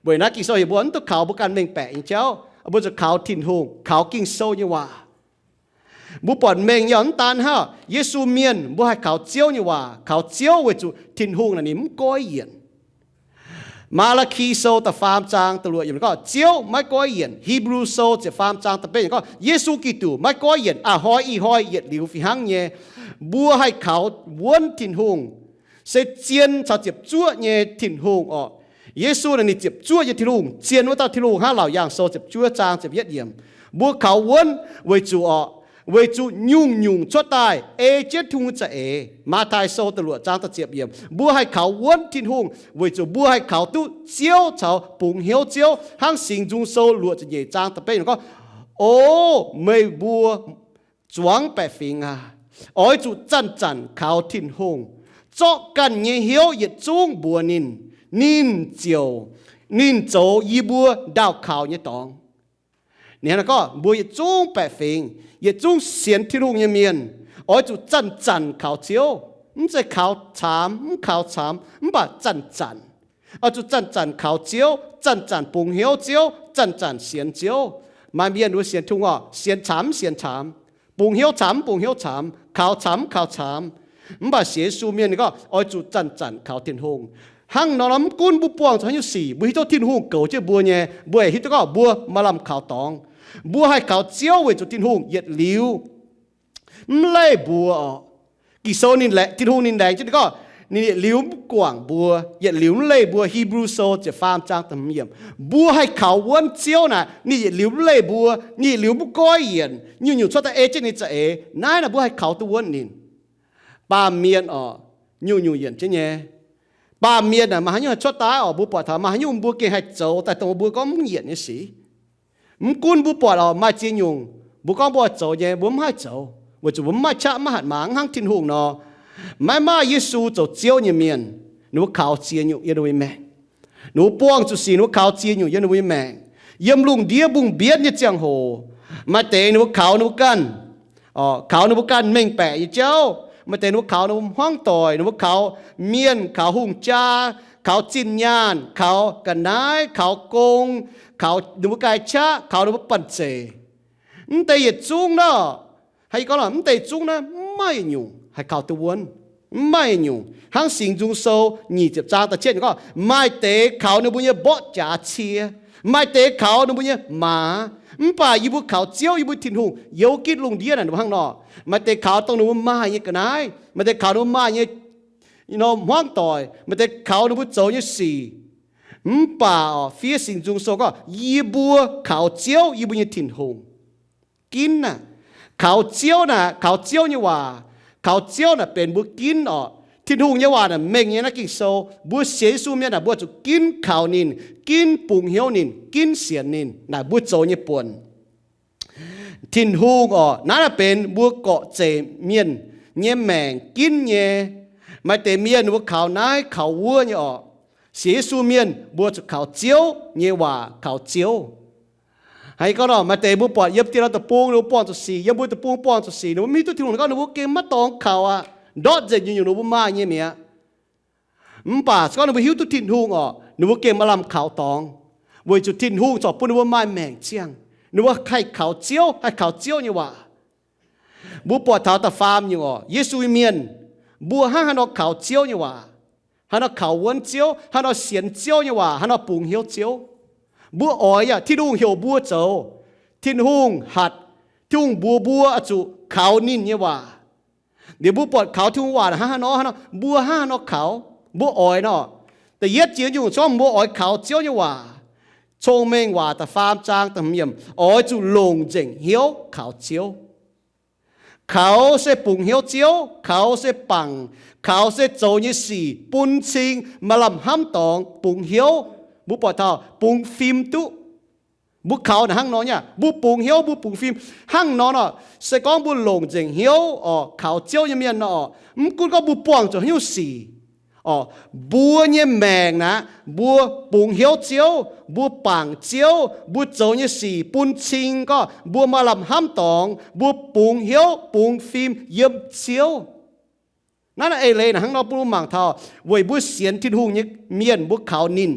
Weic naaiv Ging-Sou heuc mbuo mv dungx kaux mbuo ganh mengh baeqc nyei jauv, mbuo zuqc kaux Tin-Hungh, kaux Ging-Sou nyei waac. Mbuo buatc mengh nyei mv daan hnangv Yesu mienh, mbuo haih kaux Ziouv nyei waac, kaux Ziouv weic zuqc Tin-Hungh naaic ninh mv goiv yienc. Maa^laa^ki Sou da'faam zaang da'luoqc yiemc gorngv Ziouv maiv goiv yienc. Hipv^lu Sou ziepc faam zaang da'betv yiemc gorngv Yesu Giduc maiv goiv yienc, a'hnoi ih hnoi yietc liuz fih hnangv nyei. Mbuo haih kaux wuonv Tin-Hungh, se zien caux ziepc zuoqv nyei Tin-Hungh orqc. Yesu naaic ninh ziepc zuoqv nyei Tin-Hungh, zien wuov dauh Tin-Hungh hnangv Laauc Yaangh Sou ziepc juov zaang ziepc yietv yiemc. Mbuo kaux wuonv weic zuqc orqc, weic zuqc nyungc-nyungc cuotv daaih ei jienv Tin-Hungh za'eix. Matv^tai Sou da'luoqc zaang da'ziepc yiemc. Mbuo haih kaux wuonv Tin-Hungh weic zuqc mbuo haih kaux duqv Ziouv caux bungx hnyouv Ziouv. Hnangv Singx Nzung Sou luoqc ziepc nyeic zaang da'betv yiemc gorngv, O meih mbuo zuangx baeqc fingx aac, oix zuqc zanc-zanc kaux Tin-Hungh, zorqv ganh nyei hnyouv yietc zungv mbuox ninh. Ninh ziouc, ninh zoux yie mbuo ndaauh kaux nyei dorngx. Ninh hnangv naaiv gorngv mbuo yietc zungv baeqc fingx, yietc zungv sienx Tin-Hungh nyei mienh, oix zuqc zanc-zanc kaux Ziouv. Mv zeiz kaux caamx, mv kaux caamx, mv baac zanc-zanc. Oix zuqc zanc-zanc kaux Ziouv, zanc-zanc bungx hnyouv Ziouv, zanc-zanc sienx Ziouv. Maaih mienh wuov sienx Tin-Hungh orqc, sienx caamx mv sienx caamx, bungx hnyouv caamx mv bungx hnyouv caamx, kaux caamx mv kaux caamx. Mv baac sienx Yesu mienh ninh gorngv oix zuqc zanc-zanc kaux Tin-Hungh. Hnangv nor, mv gunv mbuo buangh zuqc haaix nyungc sic, mbuo hiuv duqv Tin-Hungh goux jienv mbuo nyei, mbuo hiuv duqv gorngv mbuo maaih lamh kaux dorngx. Mbuo haih kaux Ziouv weic zuqc Tin-Hungh yietc liuz mv leih mbuo orqc. Ging-Sou ninh, Tin-Hungh ninh laengz jienv ninh gorngv, ninh yietc liuz mv guangc mbuo, yietc liuz mv leih mbuo. Hipv^lu Sou ziepc faam zaang da'hmz yiemc. Mbuo haih kaux wuonv Ziouv naaic, ninh yietc liuz mv leih mbuo, ninh yietc liuz mv goiv yienc, nyungc-nyungc cuotv daaih ei jienv ninh za'eix. Naaiv naaic mbuo haih kaux duqv wuonv ninh. Baamh mienh orqc, nyungc-nyungc yienc jienv nyei. Baamh mienh aah, maaih haaix nyungc haih cuotv daaih orqc, mbuo buatc taux maaih haaix nyungc mbuo gengh haih zoux daaih dongh mbuo gorngv mv yienc nyei sic. Mv gunv mbuo buatc orqc, maaih ziex nyungc mbuo gorngv mbuo oix zoux nyei, mbuo mv haih zoux, weic zuqc mbuo mv maaih qaqv maiv hatc maaz hnangv Tin-Hungh nor. Maiv maaih Yesu zoux Ziouv nyei mienh, ninh mbuo kaux ziex nyungc yiem ninh mbuo nyei maengc. Ninh mbuo buangh zuqc sic, ninh mbuo kaux ziex nyungc yiem ninh mbuo nyei maengc. Yiem lungh ndiev mbungh mbienv nyei ziangh hoc, maaih deix ninh mbuo kaux ninh mbuo ganh, kaux ninh mbuo ganh mengh baeqc nyei jauv. Maaih deix ninh mbuo kaux ninh mbuo hmuangv doic, ninh mbuo kaux mienh, kaux hungh jaa, kaux zinh nyaanh, kaux ga'naaiv, kaux gong, kaux ninh mbuo nqaai qaqv, kaux ninh mbuo banh zeic. Mv deix yietc zungv naaiv, haaix gorngv mv deix zungv naaiv mv maaih nyungc haih kaux duqv wuonv. Mv maaih nyungc. Hnangv Singx Nzung Sou nyic ziepc zaang da'cietv gorngv, maaih deix kaux ninh mbuo nyei mborqv jaax cie, maaih deix kaux ninh mbuo nyei maaz. Mv baac yie mbuo kaux Ziouv, yie mbuo Tin-Hungh, youz gitv lungh ndiev naaic ninh mbuo hnangv nor. Maaih deix kaux dongh ninh mbuo maaih nyei ga'naaiv, maaih deix kaux ninh mbuo maaih nyei hmuangv doic, maaih deix kaux ninh mbuo zoux nyei sic. Mv baac fiev Singx Nzung Sou gorngv, yie mbuo kaux Ziouv, yie mbuo nyei Tin-Hungh, ginv naaic. Kaux Ziouv naaic, kaux Ziouv nyei waac, kaux Ziouv naaic benx mbuo ginv orqc. Tin-Hungh nyei waac naaic mengh nyei naaiv Ging-Sou. Mbuo sienx Yesu mienh naaic mbuo zuqc ginv kaux ninh, ginv bungx hnyouv ninh, ginv sienx ninh. Naaic mbuo zoux nyei buonc. Tin-Hungh orqc, naaiv naaic benx mbuo gorqv-zeic mienh nyei maengc ginv nyei. Maaih deix mienh mbuo kaux naaiv kaux wuov nyei orqc. Sienx Yesu mienh mbuo zuqc kaux Ziouv nyei waac kaux Ziouv. Haaix gorngv nor, maaih deix mbuo buatc yiem diex norm deic-bung ninh mbuo buangh zuqc sic, yiem mbuo deic-bung buangh zuqc sic, ninh mbuo mv hiuv duqv Tin-Hungh gorngv ninh mbuo gengh maiv dorngx kaux aqv. Ndortv nzengc nyungc-nyungc ninh mbuo maaih nyei mi'aqv. Mv baac se gorngv ninh mbuo hiuv duqv Tin-Hungh orqc, ninh mbuo gengh maaih lamh kaux dorngx, weic zuqc Tin-Hungh corc bun ninh mbuo maaih maengc ziangh, ninh mbuo haih kaux Ziouv, haih kaux Ziouv nyei waac. Mbuo buatc taux da'faam nyungc orqc, Yesu nyei mienh, mbuo hnangv haaix nor kaux Ziouv nyei waac, haaix nor kaux wuonv Ziouv, haaix nor sienx Ziouv nyei waac, haaix nor bungx hnyouv Ziouv. Mbuo oix yaac Tin-Hungh heuc mbuo zoux. Tin-Hungh hatc, Tin-Hungh mbuox mbuo oix zuqc kaux ninh nyei waac. Liuz mbuo buatc kaux Tin-Hungh waac hnangv haaix nor, hnangv nor, mbuo hnangv haaix nor kaux, mbuo oix nor. Da'yietv ziex nyungc zorqv mbuo oix kaux Ziouv nyei waac. Cong-Mengh Waac da'faam zaang da'hmz yiemc, oix zuqc longc nzengc hnyouv kaux Ziouv. Kaux se bungx hnyouv Ziouv, kaux se bangc, kaux se zoux nyei sic bun cing, maaih lamh hnamv dorngx, bungx hnyouv. Mbuo buatc taux bungx fim duqv. Mbuo kaux naaic hnangv nor nyei, mbuo bungx hnyouv, mbuo bungx fim hnangv nor nor. Se gorngv mbuo longc nzengc hnyouv orqc, kaux Ziouv nyei mienh nor orqc, mv gunv gorngv mbuo buangh zuqc haaix nyungc sic orqc, mbuo nyei maengc naaic, mbuo bungx hnyouv Ziouv, mbuo bangc Ziouv, mbuo zoux nyei sic bun cing gorngv mbuo maaih lamh hnamv dorngx, mbuo bungx hnyouv bungx fim yiem Ziouv. Naaiv naaiv eix leiz naaic hnangv nor bun mbuo mangc taux weic mbuo sienx Tin-Hungh nyei mienh mbuo kaux ninh.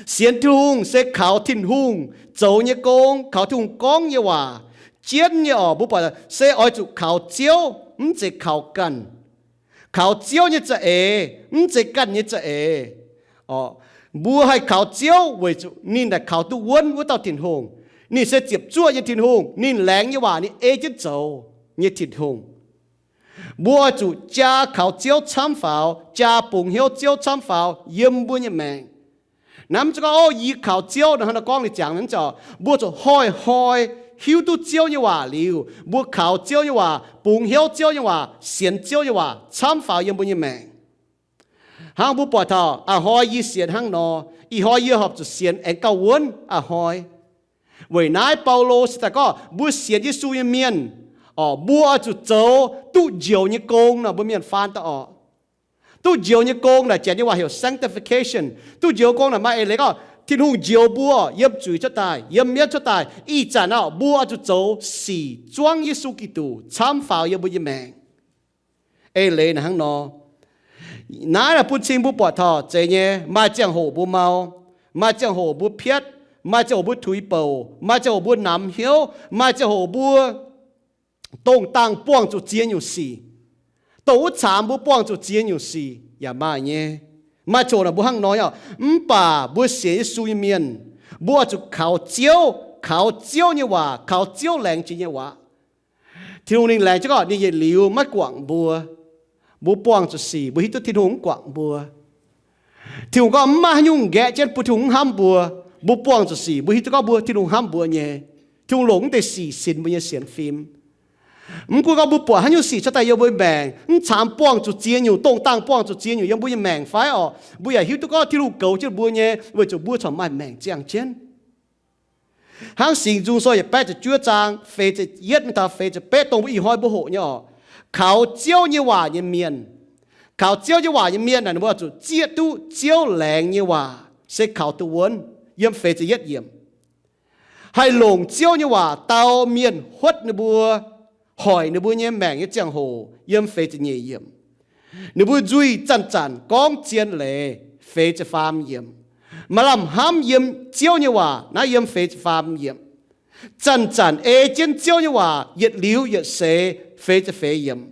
Sienx Tin-Hungh se kaux Tin-Hungh zoux nyei gong, kaux Tin-Hungh gorngv nyei waac. Jienv nyei orqc, mbuo buatc se oix zuqc kaux Ziouv, mv zeiz kaux ganh. Kaux Ziouv nyei za'eix, mv zeiz ganh nyei za'eix. Orqc, mbuo haih kaux Ziouv weic zuqc ninh naaic kaux duqv wuonv wuov dauh Tin-Hungh. Ninh se ziepc zuoqv nyei Tin-Hungh. Ninh laengz nyei waac ninh ei jienv zoux nyei Tin-Hungh. Mbuo oix zuqc jaa kaux Ziouv camv faaux, jaa bungx hnyouv Ziouv camv faaux yiem mbuo nyei maengc. Naaiv mv zeiz gorngv, o, yie kaux Ziouv nor, hnangv nor gorngv liuz ziangx mv zeiz. Mbuo zuqc hnoi-hnoi hiuv duqv Ziouv nyei waac liuz, mbuo kaux Ziouv nyei waac, bungx hnyouv Ziouv nyei waac, sienx Ziouv nyei waac camv faaux yiem mbuo nyei maengc. Hnangv mbuo buatc taux a'hnoi yie sienx hnangv nor, ih hnoi yie horpc zuqc sienx aengx gauh wuonv a'hnoi. Weic naaiv Baulo se daaih gorngv mbuo sienx Yesu nyei mienh, orqc, mbuo oix zuqc zoux duqv njoux nyei gong nor, mbuo mienh faan daaih orqc. Duqv njoux nyei gong naaic janx nyei waac heuc sanctification. Duqv njoux gong naaic maaih eix leiz gorngv Tin-Hungh njoux mbuo yiem zuiz cuotv daaih, yiem mienv cuotv daaih. Ih zanc orqc, mbuo oix zuqc zoux sic zuangv Yesu Giduc camv faaux yiem mbuo nyei maengc. Eix leiz naaic hnangv nor. Naaiv naaic bun cing mbuo buatc taux zeiz nyei, maaih ziangh hoc mbuo mau, maaih ziangh hoc mbuo piatv, maaih ziangh hoc mbuo tuix bouc, maaih ziangh hoc mbuo namx hnyouv, maaih ziangh hoc mbuo dongh dangh buangh zuqc ziex nyungc sic. Dongh wuov caamx mbuo buangh zuqc ziex nyungc sic yaac maaih nyei. Maaih ziangh hoc naaic mbuo hnangv nor nyei. Mv baac mbuo sienx Yesu nyei mienh, mbuo oix zuqc kaux Ziouv, kaux Ziouv nyei waac, kaux Ziouv laengz jiex nyei waac. Tin-Hungh ninh laengz jienv gorngv ninh yietc liuz maiv guangc mbuo. Mbuo buangh zuqc sic, mbuo hiuv duqv Tin-Hungh mv guangc mbuo. Tin-Hungh gorngv mv maaih haaix nyungc nqaeqv jienv bun Tin-Hungh mv hnamv mbuo. Mbuo buangh zuqc sic, mbuo hiuv duqv gorngv mbuo, Tin-Hungh hnamv mbuo nyei. Tin-Hungh longc mv deix sic sinx mbuo nyei sienx fim. Mv gunv gorngv mbuo buatc haaix nyungc sic cuotv daaih yiem mbuo nyei maengc, mv caamx buangh zuqc ziex nyungc, dongh dangh buangh zuqc ziex nyungc yiem mbuo nyei maengc fai orqc, mbuo yaac hiuv duqv gorngv Tin-Hungh goux jienv mbuo nyei, weic zuqc mbuo corc maaih maengc ziangh jienv. Hnangv Singx Nzung Sou yietc baeqv ziepc juov zaang feix ziepc yietv mingh taux feix ziepc betv, dongh mbuo ih hnoi mbuo hoqc nyei orqc, kaux Ziouv nyei waac nyei mienh, kaux Ziouv nyei waac nyei mienh naaic, ninh mbuo oix zuqc zieqv duqv Ziouv laengz nyei waac se kaux duqv wuonv, yiem feix ziepc yietv yiemc. Haih longc Ziouv nyei waac dau mienh huotv ninh mbuo, hoic ninh mbuo nyei maengc nyei ziangh hoc, yiem feix ziepc nyeic yiemc. Ninh mbuo nzuih zanc-zanc gorngv zien leiz, feix ziepc faam yiemc. Maaih lamh hnamv yiem Ziouv nyei waac, naaiv yiem feix ziepc faam yiemc. Zanc-zanc ei jienv Ziouv nyei waac yietc liuz yietc seix, feix ziepc feix yiemc.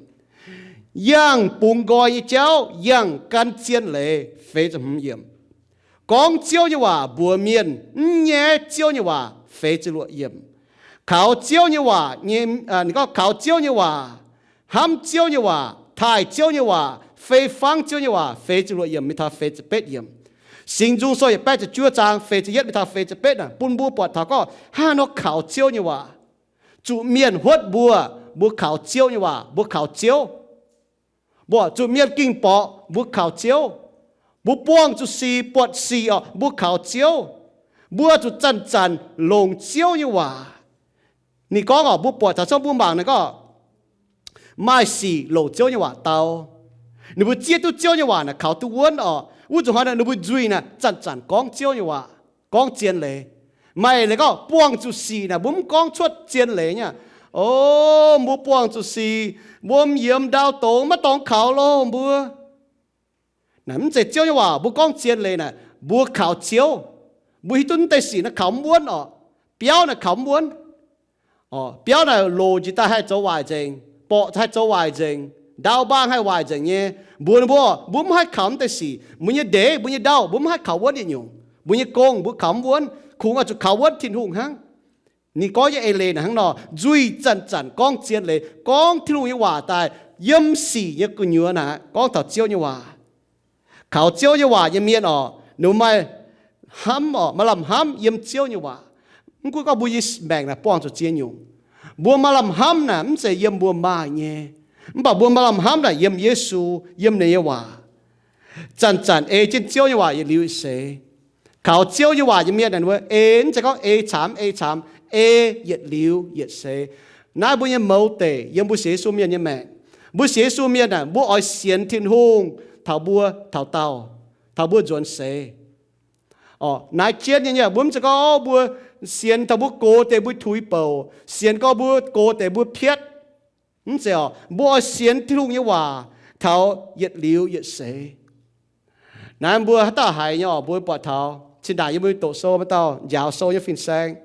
Yangh bungx nqoi nyei jauv, yangh gan zien leiz, feix ziepc hmz yiemc. Gorngv Ziouv nyei waac mbuox mienh, mv nyaiv Ziouv nyei waac, feix ziepc luoqc yiemc. Kaux Ziouv nyei waac nyei, gorngv kaux Ziouv nyei waac, hnamv Ziouv nyei waac, taaih Ziouv nyei waac, fei fangv Ziouv nyei waac, feix ziepc luoqc yiemc mingh taux feix ziepc betv yiemc. Singx Nzung Sou yietc baeqv ziepc juov zaang feix ziepc yietv mingh taux feix ziepc betv naaic bun mbuo buatc taux gorngv hnangv nor kaux Ziouv nyei waac. Zuqc mienh huotv mbuo, mbuo kaux Ziouv nyei waac, mbuo kaux Ziouv. Mbuo zuqc mienh ging borqc, mbuo kaux Ziouv. Mbuo buangh zuqc sic buatc sic orqc, mbuo kaux Ziouv. Mbuo zuqc zanc-zanc longc Ziouv nyei waac. Ninh gorngv orqc, mbuo buatc taux congv mbuo mangc naaic gorngv maaih sic longc Ziouv nyei waac dau. Ninh mbuo zieqv duqv Ziouv nyei waac naaic kaux duqv wuonv orqc, wuov zuqc hnoi naaic ninh mbuo nzuih naaic zanc-zanc gorngv Ziouv nyei waac, gorngv zien leiz. Maaih leiz gorngv buangh zuqc sic naaic mbuo mv gorngv cuotv zien leiz nyei. O, mbuo buangh zuqc sic, mbuo m'yiemx ndau dongz maiv dorngx kaux loh mbuo. Naaic mv zeiz Ziouv nyei waac, mbuo gorngv zien leiz naaic mbuo kaux Ziouv. Mbuo hiuv duqv mv deix sic naaic kaux mv wuonv orqc. Biauv naaic kaux mv wuonv. Biauv naaic loc njiec daaih haih zoux waaic nzengc, borqc haih zoux waaic nzengc, ndau mbaang haih waaic nzengc nyei. Mbuox ninh mbuo, mbuo mv haih kaux mv deix sic. Mbuo nyei ndeic, mbuo nyei ndau, mbuo mv haih kaux wuonv yietc nyungc. Mbuo nyei gong mbuo kaux mv wuonv, kungx oix zuqc kaux wuonv Tin-Hungh hnangv. Ninh gorngv nyei eix leiz naaic hnangv nor, nzuih zanc-zanc gorngv zien leiz, gorngv Tin-Hungh nyei waac daaih yiem sic nyei gu'nyuoz naaic gorngv taux Ziouv nyei waac. Kaux Ziouv nyei waac nyei mienh orqc, ninh mbuo maaih hnamv orqc, maaih lamh hnamv yiem Ziouv nyei waac. Mv gunv gorngv mbuo nyei maengc naaic buangh zuqc ziex nyungc, mbuo maaih lamh hnamv naaic mv zeiz yiem mbuo maaih nyei, mv baac mbuo maaih lamh hnamv naaic yiem Yesu, yiem ninh nyei waac. Zanc-zanc ei jienv Ziouv nyei waac yietc liuz yietc seix. Kaux Ziouv nyei waac nyei mienh naaic, ninh mbuo ei, mv zeiz gorngv ei caamx ei caamx, ei yietc liuz yietc seix. Naaiv mbuo nyei mouz deic yiem mbuo sienx Yesu mienh nyei maengc. Mbuo sienx Yesu mienh naaic, mbuo oix sienx Tin-Hungh taux mbuo taux daauh, taux mbuo nzuonx seix. Orqc, naaiv jienv nyei nyei, mbuo mv zeiz gorngv mbuo sienx taux mbuo gox deix mbuo tuix bouc, sienx gorngv mbuo gox deix mbuo pietv. Mv zeiz orqc, mbuo oix sienx Tin-Hungh nyei waac taux yietc liuz yietc seix. Naaiv mbuo haaix dauh haiz nyei orqc, mbuo buatc taux zinh ndaangc yie mbuo doqc sou maaih dauh njaaux sou nyei fin-saeng.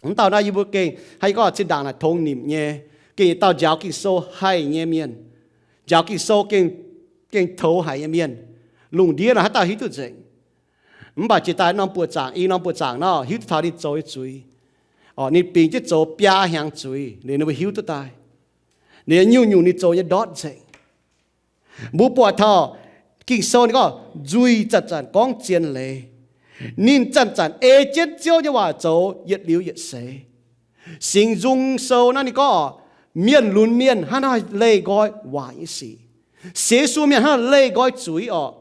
Mv dauh naaiv yie mbuo gengh haih gorngv zinh ndaangc naaic tongx nimc nyei, gengh yietc dauh njaaux Ging-Sou haih nyei mienh, njaaux Ging-Sou gengh, gengh toux haic nyei mienh. Lungh ndiev naaic haaix dauh hiuv duqv nzengc. Mv baac jiex daaih norm buoqc zaangc, i norm buoqc zaangc nor hiuv duqv taux ninh zoux nyei zuiz. Orqc, ninh bingx jienv zoux biaa hnyangx zuiz liuz ninh mbuo hiuv duqv daaih. Ninh nyungc-nyungc ninh zoux nyei ndortv nzengc. Mbuo buatc taux Ging-Sou ninh gorngv nzuih zanc-zanc gorngv zien leiz. Ninh zanc-zanc ei jienv Ziouv nyei waac zoux yietc liuz yietc seix. Singx Nzung Sou naaiv ninh gorngv orqc, mienh lunx mienh hnangv naaiv leih nqoi waaic nyei sic. Sienx Yesu mienh hnangv leih nqoi zuiz orqc.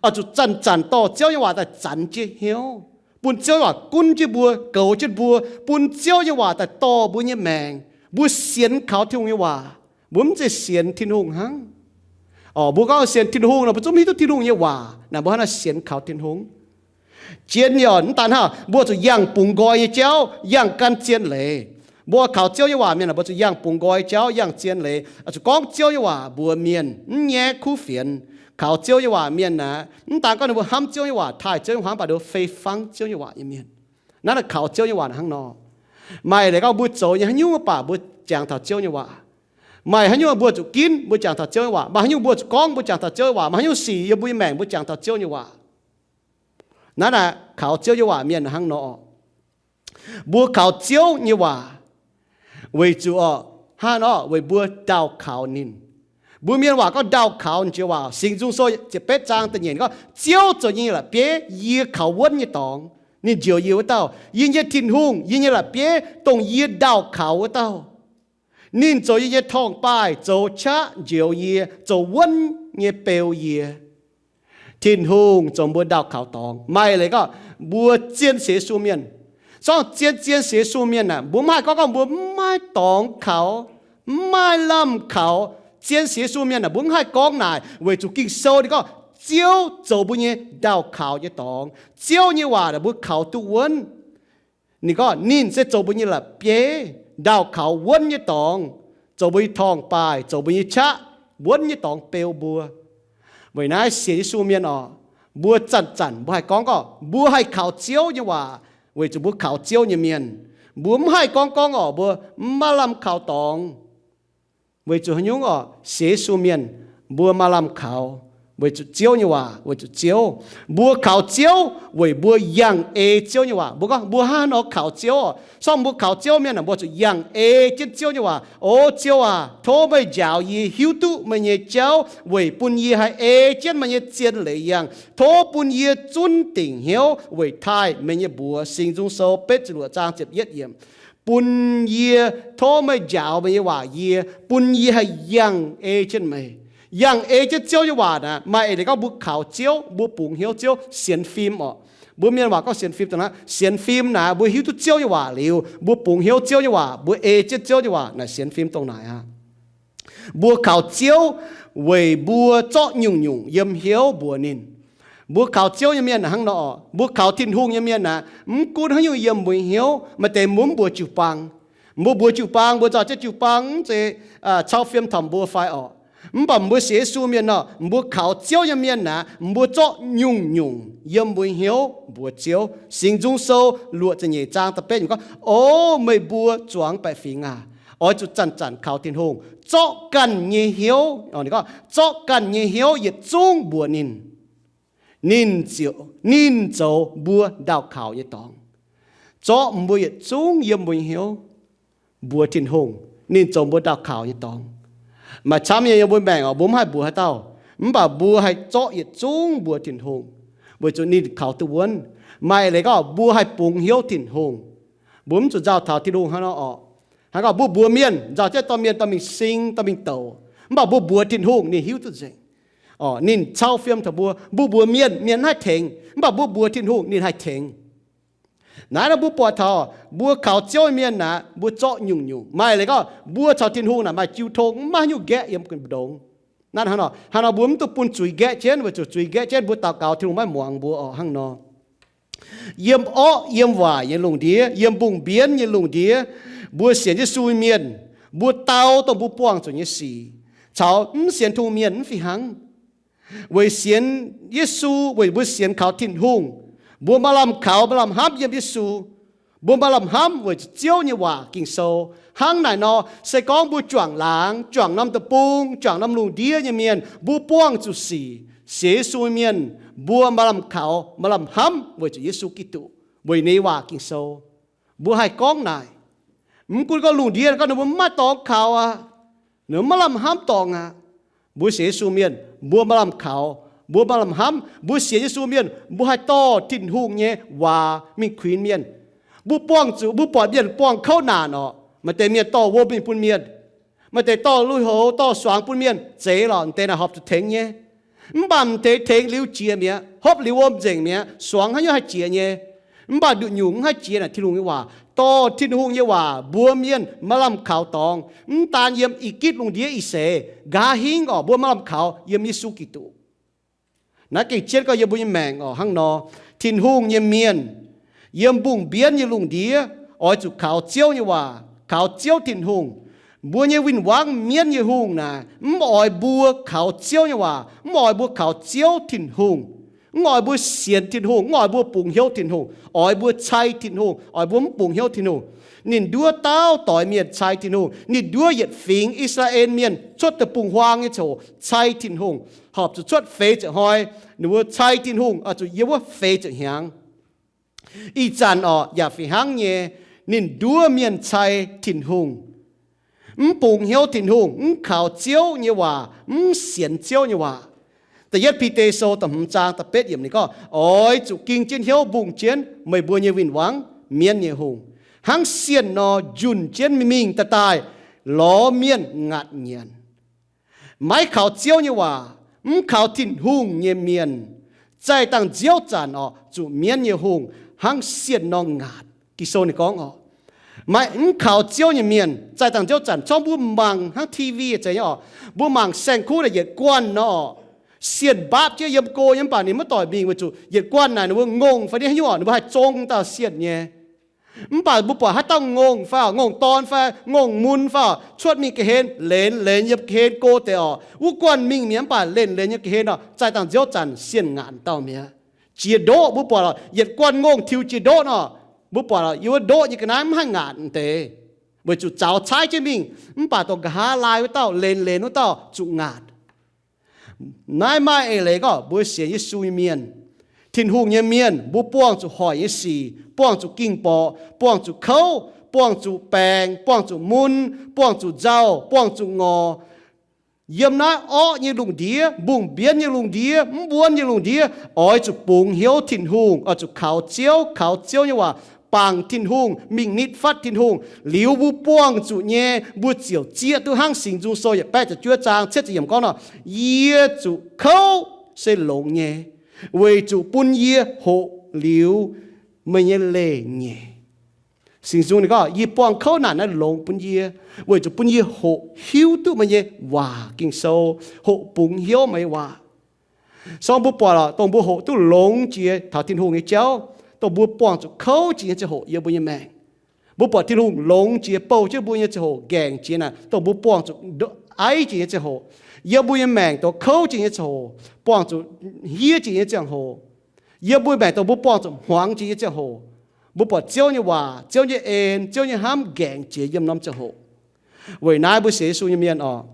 Oix zuqc zanc-zanc dorh Ziouv nyei waac daaih zanx jienv hnyouv, bun Ziouv nyei waac gunv jienv mbuo, goux jienv mbuo, bun Ziouv nyei waac daaih dorh mbuo nyei maengc. Mbuo sienx kaux Tin-Hungh nyei waac, mbuo mv zeiz sienx Tin-Hungh hnangv. Orqc, mbuo gorngv sienx Tin-Hungh nor, mbuo zungv mv hiuv duqv Tin-Hungh nyei waac naaic, mbuo hnangv naaiv sienx kaux Tin-Hungh. Zien nyei orqc, mv daan hnangv, mbuo zuqc yangh bungx nqoi nyei jauv, yangh gan zien leiz. Mbuo kaux Ziouv nyei waac mienh, mbuo zuqc yangh bungx nqoi jauv, yangh zien leiz, zuqc gorngv Ziouv nyei waac mbuox mienh, mv nyaiv kuv fienx. Kaux Ziouv nyei waac mienh naaic, mv daan gorngv ninh mbuo hnamv Ziouv nyei waac, taaih Ziouv nyei waac, mv baac ninh mbuo fei fangv Ziouv nyei waac nyei mienh. Naaiv naaic kaux Ziouv nyei waac hnangv nor. Maaih leiz gorngv mbuo zoux nyei haaix nyungc mv baac mbuo jangx taux Ziouv nyei waac. Maaih haaix nyungc mbuo zuqc ginv, mbuo jangx taux Ziouv nyei waac. Maaih haaix nyungc mbuo zuqc gorngv, mbuo jangx taux Ziouv nyei waac. Maaih haaix nyungc sic yiem mbuo nyei maengc, mbuo jangx taux Ziouv nyei waac. Naaiv naaic kaux Ziouv nyei waac mienh hnangv nor. Mbuo kaux Ziouv nyei waac weic zuqc orqc, hnangv nor weic mbuo ndaauh kaux ninh. Mbuo mienh waac gorngv ndaauh kaux jiex waac. Singx Nzung Sou ziepc betv zaang da'nyeic gorngv, Ziouv zoux yie nyei la'bieiv, yie kaux wuonv nyei dorngx. Ninh njoux yie wuov dauh, yie nyei Tin-Hungh, yie nyei la'bieiv, dongh yie ndaauh kaux wuov dauh. Ninh zoux yie nyei torngv-baaih, zoux qaqv njoux yie, zoux wuonv nyei beu yie. Tin-Hungh zoux mbuo ndaauh kaux dorngx. Maaih leiz gorngv mbuo zien sienx Yesu mienh, zorngv zien, zien sienx Yesu mienh aah, mbuo mv haih gorngv gorngv mbuo mv maaih dorngx kaux, mv maaih lamh kaux. Zien sienx Yesu mienh aah, mbuo mv haih gorngv naaic, weic zuqc Ging-Sou ninh gorngv Ziouv zoux mbuo nyei ndaauh kaux nyei dorngx. Ziouv nyei waac aah, mbuo kaux duqv wuonv. Ninh gorngv ninh se zoux mbuo nyei la'bieiv, ndaauh kaux wuonv nyei dorngx, zoux mbuo nyei torngv-baaih, zoux mbuo nyei qaqv, wuonv nyei dorngx beu mbuo. Weic naaiv sienx Yesu mienh orqc, Mbuo zanc-zanc mbuo haih gorngv gorngv mbuo haih kaux Ziouv nyei waac, weic zuqc mbuo kaux Ziouv nyei mienh. Mbuo mv haih gorngv gorngv orqc, mbuo mv maaih lamh kaux dorngx. Weic zuqc haaix nyungc orqc? Sienx Yesu mienh, mbuo maaih lamh kaux weic zuqc Ziouv nyei waac, weic zuqc Ziouv. Mbuo kaux Ziouv weic mbuo yangh ei Ziouv nyei waac. Mbuo gorngv mbuo hnangv haaix nor kaux Ziouv orqc? Sorng mbuo kaux Ziouv mienh aah, mbuo zuqc yangh ei jienv Ziouv nyei waac. O Ziouv aac, tov meih njaaux yie hiuv duqv meih nyei jauv weic bun yie haih ei jienv meih nyei zien leiz yangh. Tov bun yie zunv dingc hnyouv weic taaih meih nyei mbuox. Singx Nzung Sou betv ziepc luoqc zaang ziepc yietv yiemc. Bun yie, tov meih njaaux meih nyei waac yie, bun yie haih yangh ei jienv meih. Yangh ei jienv Ziouv nyei waac naaic, maaih eix leiz gorngv mbuo kaux Ziouv, mbuo bungx hnyouv Ziouv, sienx fim orqc. Mbuo mienh waac gorngv sienx fim dongh naaiv. Sienx fim naaic mbuo hiuv duqv Ziouv nyei waac liuz, mbuo bungx hnyouv Ziouv nyei waac, mbuo ei jienv Ziouv nyei waac naaic, sienx fim dongh naaic aqv. Mbuo kaux Ziouv weic mbuo zorqv nyungc-nyungc yiem hnyouv mbuox ninh. Mbuo kaux Ziouv nyei mienh hnangv nor orqc, mbuo kaux Tin-Hungh nyei mienh naaic, mv gunv haaix nyungc yiem mbuo nyei hnyouv, maaih deix mbuo mv mbuox jiu-baang. Mbuo mbuox jiu-baang, mbuo nzauh jienv jiu-baang mv zeiz cau fiem taux mbuo fai orqc? Mv baac mbuo sienx Yesu mienh nor, mbuo kaux Ziouv nyei mienh naaic, mbuo zorqv nyungc-nyungc yiem mbuo nyei hnyouv mbuox Ziouv. Singx Nzung Sou luoqc ziepc nyeic zaang da'betv gorngv, O meih mbuo zuangx baeqc fingx aac, oix zuqc zanc-zanc kaux Tin-Hungh, zorqv ganh nyei hnyouv, zorqv ganh nyei hnyouv yietc zungv mbuox ninh. Ninh ziouc, ninh zoux mbuo ndaauh kaux nyei dorngx. Zorqv mbuo yietc zungv yiem mbuo nyei hnyouv mbuox Tin-Hungh, ninh zoux mbuo ndaauh kaux nyei dorngx. Maaih camv nyei yiem mbuo maengc orqc, mbuo mv haih mbuox haaix dauh, mv baac mbuo haih zorqv yietc zungv mbuox Tin-Hungh, weic zuqc ninh kaux duqv wuonv. Maaih leiz gorngv mbuo haih bungx hnyouv Tin-Hungh. Mbuo mv zuqc nzauh taux Tin-Hungh hnangv nor orqc. Hnangv gorngv mbuo mbuox mienh, nzauh jienv dorh mienh dorh mingh sing, dorh mingh douc, mv baac mbuo mbuox Tin-Hungh, ninh hiuv duqv nzengc. Orqc, ninh cau fiem taux mbuo. Mbuo mbuox mienh, mienh mv haih tengx, mv baac mbuo mbuox Tin-Hungh, ninh haih tengx. Naaiv nor mbuo buatc taux mbuo kaux Ziouv nyei mienh naaic, mbuo zorqv nyungc-nyungc. Maaih leiz gorngv mbuo caux Tin-Hungh naaic maaih jiu tong, mv maaih haaix nyungc nqaeqv yiem mbu'ndongx. Naaiv hnangv nor, hnangv nor mbuo mv dungx bun zuiz nqaeqv jienv, weic zuqc zuiz nqaeqv jienv mbuo daux gaux Tin-Hungh maiv muangx mbuo orqc. Hnangv nor, yiem orqv yiem waaic nyei lungh ndiev, yiem mbungh mbienv nyei lungh ndiev, mbuo sienx Yesu nyei mienh, mbuo dau dongh mbuo buangh zuqc nyei sic caux mv sienx Tin-Hungh mienh mv fih hnangv. Weic sienx Yesu, weic mbuo sienx kaux Tin-Hungh, mbuo maaih lamh kaux, maaih lamh hnamv yiem Yesu. Mbuo maaih lamh hnamv weic zuqc Ziouv nyei waac Ging-Sou. Hnangv naaic nor, se gorngv mbuo juangc laangz, juangc norm deic-bung, juangc norm lungh ndiev nyei mienh, mbuo buangh zuqc sic, sienx Yesu nyei mienh, mbuo maaih lamh kaux, maaih lamh hnamv weic zuqc Yesu Giduc, weic ninh nyei waac Ging-Sou. Mbuo haih gorngv naaic. Mv gunv gorngv lungh ndiev gorngv ninh mbuo mv maaih dorngx kaux aqv, ninh mbuo maiv lamh hnamv dorngx aqv. Mbuo sienx Yesu mienh, mbuo maaih lamh kaux, mbuo maaih lamh hnamv. Mbuo sienx Yesu mienh, mbuo haih dorh Tin-Hungh nyei waac mingh kuinx mienh. Mbuo buangh zuqc, mbuo buatc mienh buangh kouv naanc orqc, maaih deix mienh dorh wuom mingh bun mienh, maaih deix dorh lui-houx, dorh suangx bun mienh, zeiz lorqc, m'deix naaic horpc zuqc tengx nyei. Mv baac m'deix tengx liuz jiex mi'aqv, hopv liuz wuom nzengc mi'aqv, suangx haaix nyungc haih jiex nyei. Mv baac nduqc nyungc mv haih jiex naaic Tin-Hungh nyei waac. Dorh Tin-Hungh nyei waac mbuox mienh maaih lamh kaux dorngx. Mv daan yiem I^gitv lungh ndiev ih seix, nqa'haav hingv orqc, mbuo maaih lamh kaux yiem Yesu Giduc. Naaiv gengh jienv gorngv yiem mbuo nyei maengc orqc hnangv nor. Tin-Hungh nyei mienh yiem mbungh mbienv nyei lungh ndiev oix zuqc kaux Ziouv nyei waac, kaux Ziouv Tin-Hungh. Mbuo nyei win-wangv mienv nyei hungh naaic mv oix mbuo kaux Ziouv nyei waac, mv oix mbuo kaux Ziouv Tin-Hungh. Mv oix mbuo sienx Tin-Hungh, mv oix mbuo bungx hnyouv Tin-Hungh, oix mbuo cai Tin-Hungh, oix mbuo mv bungx hnyouv Tin-Hungh. Ninh nduov dauh doix mienh cai Tin-Hungh. Ninh nduov yietc fingx I^saa^laa^en Mienh cuotv deic-bung-huaang nyei ziangh hoc cai Tin-Hungh. Horpc zuqc cuotv feix ziepc hnoi, ninh mbuo cai Tin-Hungh oix zuqc yiem wuov feix ziepc hnyangx. Ih zanc orqc yaac fih hnangv nyei, ninh nduov mienh cai Tin-Hungh, mv bungx hnyouv Tin-Hungh, mv kaux Ziouv nyei waac, mv sienx Ziouv nyei waac. Da'yietv Bide Sou da'hmz zaang da'betv yiemc ninh gorngv, oix zuqc ging jienv hnyouv mbungh jienv meih mbuo nyei win-wangv mienv nyei hungh, hnangv sienh nor, njunh jienv mingh daaih daaih lorz mienh ngaatc nyanc. Maiv kaux Ziouv nyei waac, mv kaux Tin-Hungh nyei mienh, zaih dangh nziouv zanc orqc, zuqc mienv nyei hungh hnangv sienh nor ngaatc. Ging-Sou ninh gorngv orqc, maiv, mv kaux Ziouv nyei mienh zaih dangh nziouv zanc, corc mbuo mangc hnangv T V zeiz nyei orqc, mbuo mangc saeng-kuv naaic yietc guanh nor orqc, sienh mbaapv jienv yiem go nyei, mv baac ninh maiv doic mingh weic zuqc yietc guanh naaic ninh mbuo ngongh fai haaix nyungc orqc, ninh mbuo haih zong dauh sienh nyei. Mv baac mbuo buatc haaix dauh ngongh fai oc, ngongh dorn fai ngongh mun fai oc, cuotv mingh ga'hlen, lenx lenx yiem ga'hlen go deix oc. Wuov guanh mingh mi'aqv, mv baac lenx lenx yiem ga'hlen oc, zaih dangh nziouv zanc sienh ngaatc dauh mi'aqv. Jiex ndoqv, mbuo buatc oc, yietc guanh ngongh tiux jiex ndoqv nor, mbuo buatc oc, yiem wuov ndoqv nyei ga'naaiv mv haih ngaatc deix, weic zuqc zaux caaiv jienv mingh. Mv baac dongh nqa'haav laai wuov dauh, lenx lenx wuov dauh zuqc ngaatc. Naaiv maaih eix leiz gorngv mbuo sienx Yesu nyei mienh, Tin-Hungh nyei mienh, mbuo buangh zuqc hoic nyei sic, buangh zuqc ging-borqc, buangh zuqc kouv, buangh zuqc baengc, buangh zuqc mun, buangh zuqc nzauh, buangh zuqc ngorc. Yiem naaiv orqv nyei lungh ndiev, mbungh mbienv nyei lungh ndiev, mv wuonv nyei lungh ndiev, oix zuqc bungx hnyouv Tin-Hungh, oix zuqc kaux Ziouv, kaux Ziouv nyei waac, bangc Tin-Hungh, mingh nitv fatv Tin-Hungh. Liuz mbuo buangh zuqc nyei, mbuo ziouc zieqv duqv hnangv Singx Nzung Sou yietc baeqv ziepc juov zaang cietv ziepc yiemc gorngv nor, Yie zuqc kouv se longx nyei, weic zuqc bun yie hoqc liuz meih nyei leih nyeic. Singx Nzung ninh gorngv, Yie buangh kouv naanc naaiv longx bun yie, weic zuqc bun yie hoqc hiuv duqv meih nyei waac, Ging-Sou, hoqc bungx hnyouv meih nyei waac. Song mbuo buatc lorqc, dongh mbuo hoqc duqv longx jiex taux Tin-Hungh nyei jauv, dongh mbuo buangh zuqc kouv jiex nyei ziangh hoc yiem mbuo nyei maengc. Mbuo buatc Tin-Hungh longx jiex bouh jienv mbuo nyei ziangh hoc, nqaengc jiex naaic, dongh mbuo buangh zuqc aiv jiex nyei ziangh hoc, yiem mbuo nyei maengc dongh kouv jiex nyei ziangh hoc, buangh zuqc hniev jiex nyei ziangh hoc, yiem mbuo maengc dongh mbuo buangh zuqc hmuangx jiex nyei ziangh hoc, mbuo buatc Ziouv nyei waac, Ziouv nyei en, Ziouv nyei hnamv nqaengc jiex yiem norm ziangh hoc. Weic naaiv mbuo sienx Yesu nyei mienh oc,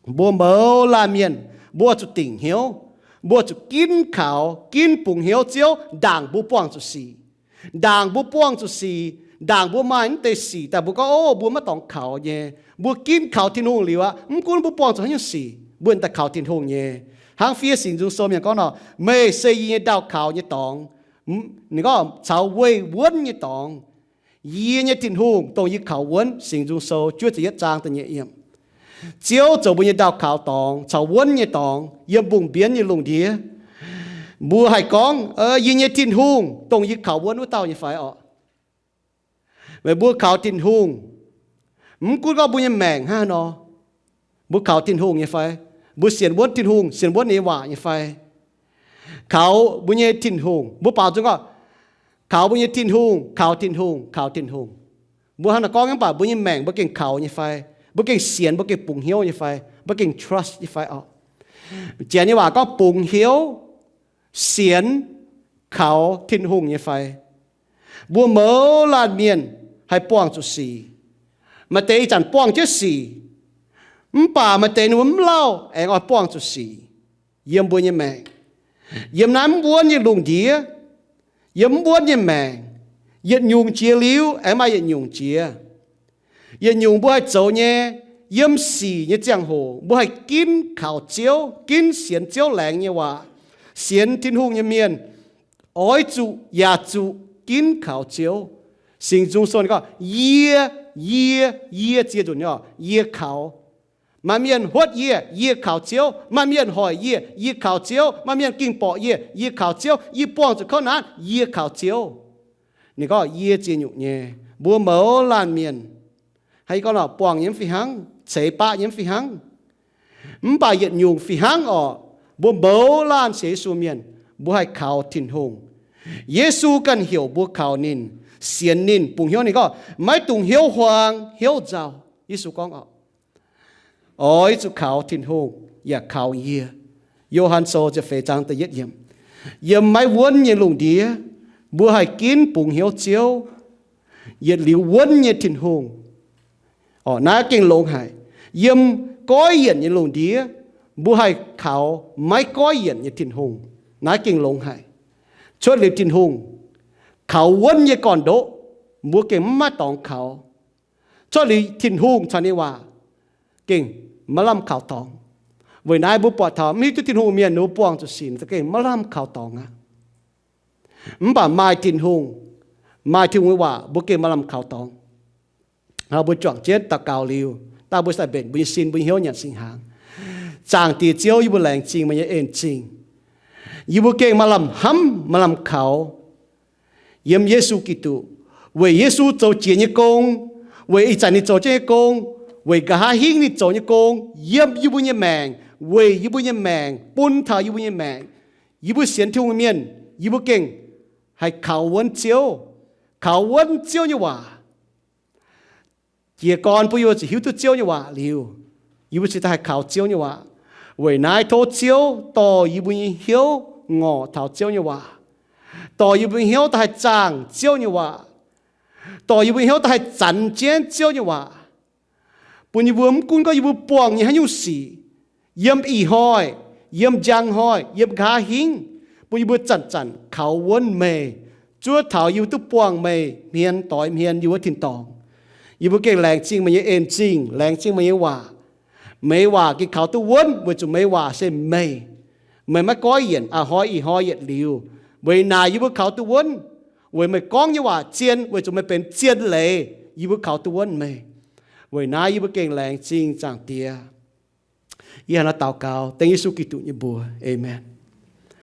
mbuo mouz laanh mienh, mbuo zuqc dingc hnyouv, mbuo zuqc ginv kaux, ginv bungx hnyouv Ziouv ndaangc mbuo buangh zuqc sic. Ndaangc mbuo buangh zuqc sic, ndaangc mbuo maaih mv deix sic daaih mbuo gorngv, Ov, mbuo maiv dorngx kaux nyei. Mbuo ginv kaux Tin-Hungh liuz aqv, mv gunv mbuo buangh zuqc haaix nyungc sic, mbuo daaih kaux Tin-Hungh nyei. Hnangv fiev Singx Nzung Sou mienh gorngv nor, Meih se yie nyei ndau kaux nyei dorngx, ninh gorngv caux weih wuonv nyei dorngx. Yie nyei Tin-Hungh, dongh yie kaux wuonv, Singx Nzung Sou juov ziepc yietv zaang da'nyeic yiemc. Ziouv zoux mbuo nyei ndau kaux dorngx caux wuonv nyei dorngx yiem mbungh mbienv nyei lungh ndiev. Mbuo haih gorngv, Yie nyei Tin-Hungh, dongh yie kaux wuonv wuov dauh nyei fai orqc? Meih mbuo kaux Tin-Hungh, mv gunv gorngv mbuo nyei maengc hnangv haaix nor, mbuo kaux Tin-Hungh nyei fai? Mbuo sienx wuonv Tin-Hungh, sienx wuonv ninh nyei waac nyei fai? Kaux mbuo nyei Tin-Hungh, mbuo baaux nzung gorngv, kaux mbuo nyei Tin-Hungh, kaux Tin-Hungh, kaux Tin-Hungh. Mbuo hnangv naaiv gorngv nyei, mv baac mbuo nyei maengc mbuo gengh kaux nyei fai? Mbuo gengh sienx, mbuo gengh bungx hnyouv nyei fai? Mbuo gengh trust nyei fai orqc? Janx nyei waac gorngv bungx hnyouv, sienx, kaux Tin-Hungh nyei fai? Mbuo mouz laanh mienh haih buangh zuqc sic. Maaih deix ih zanc buangh jienv sic, mv baac maaih deix ninh mbuo mv lauh aengx oix buangh zuqc sic yiem mbuo nyei maengc. Yiem naaiv mv wuonv nyei lungh ndiev, yiem mv wuonv nyei maengc, yietc nyungc jiex liuz aengx maaih yietc nyungc jiex. Yietc nyungc mbuo haih zoux nyei, yiem sic nyei ziangh hoc mbuo haih ginv kaux Ziouv, ginv sienx Ziouv laengz nyei waac, sienx Tin-Hungh nyei mienh oix zuqc yaac zuqc ginv kaux Ziouv. Singx Nzung Sou gorngv, yie, yie, yie ziex nzunc nyei, yie kaux. Maaih mienh huotv yie, yie kaux Ziouv. Maaih mienh hoic yie, yie kaux Ziouv. Maaih mienh ging-borqc yie, yie kaux Ziouv. Yie buangh zuqc kouv naanc, yie kaux Ziouv. Ninh gorngv yie ziex nyungc nyei. Mbuo mouz laanh mienh, haaix gorngv lorqc, buangh nyei mv fih hnangv, ceix baqv nyei mv fih hnangv. Mv baac yietc nyungc fih hnangv orqc, mbuo mouz laanh sienx Yesu mienh, mbuo haih kaux Tin-Hungh. Yesu ganh heuc mbuo kaux ninh, sienx ninh, bungx hnyouv ninh. Gorngv, maiv dungx hnyouv huaang hnyouv nzauh. Yesu gorngv orqc, oix zuqc kaux Tin-Hungh yaac kaux yie. Yo^han Sou ziepc feix zaang da'yietv yiemc. Yiem maiv wuonv nyei lungh ndiev, mbuo haih ginv bungx hnyouv Ziouv, yietc liuz wuonv nyei Tin-Hungh. Orqc, naaiv gengh longx haic. Yiem goiv yienc nyei lungh ndiev, mbuo haih kaux maiv goiv yienc nyei Tin-Hungh. Naaiv gengh longx haic. Cuotv liuz Tin-Hungh, kaux wuonv nyei gorn-ndoqv, mbuo gengh mv maaih dorngx kaux. Cuotv liuz Tin-Hungh caux ninh waac, gengh maiv lamh kaux dorngx. Weic naaiv mbuo buatc taux mv hiuv duqv Tin-Hungh mienh, ninh mbuo buangh zuqc sic gengh maiv lamh kaux dorngx aqv. Mv baac maaih Tin-Hungh, maaih Tin-Hungh nyei waac, mbuo gengh maaih lamh kaux dorngx. Mbuo juangc jienv daux gaux liuz, daaih mbuo sai mbenc mbuo nyei sin, mbuo nyei hnyouv nyanc singx hnaangx. Zaangc Diex Ziouv, yie mbuo laengz zingh meih nyei en zingh. Yie mbuo gengh maaih lamh hnamv, maaih lamh kaux yiem Yesu Giduc, weic Yesu zoux jiex nyei gong, weic ih zanc ninh zoux jienv nyei gong, weic nqa'haav hingv ninh zoux nyei gong yiem yie mbuo nyei maengc, weic yie mbuo nyei maengc, bun taux yie mbuo nyei maengc. Yie mbuo sienx Tin-Hungh mienh, yie mbuo gengh haih kaux wuonv Ziouv, kaux wuonv Ziouv nyei waac. Jiez gorn bun yie mbuo ziouc hiuv duqv Ziouv nyei waac liuz, yie mbuo cingx daaih haih kaux Ziouv nyei waac. Weic naaiv tov Ziouv dorh yie mbuo nyei hnyouv ngorc taux Ziouv nyei waac, dorh yie mbuo nyei hnyouv daaih haih zaangh Ziouv nyei waac, dorh yie mbuo nyei hnyouv daaih haih zanx jienv Ziouv nyei waac, bun yie mbuo mv gunv gorngv yie mbuo buangh nyei haaix nyungc sic, yiem ih hnoi, yiem njang hnoi, yiem nqa'haav hingv, bun yie mbuo zanc-zanc kaux wuonv meih, zuov taux yie mbuo duqv buangh meih hmien doix hmien yiem wuov tin-dorngh. Yie mbuo gengh laengz zingh meih nyei en zingh, laengz zingh meih nyei waac. Meih waac gengh kaux duqv wuonv weic zuqc meih waac se meih. Meih maiv goiv yienc, a'hnoi ih hnoi yietc liuz. Weic naaic yie mbuo kaux duqv wuonv, weic meih gorngv nyei waac zien, weic zuqc meih benx zien leiz, yie mbuo kaux duqv wuonv meih. Weic naaiv yie mbuo gengh laengz zingh Zaangc Diex. Yie hnangv naaiv daux gaux dengv Yesu Giduc nyei mbuox. Aamen.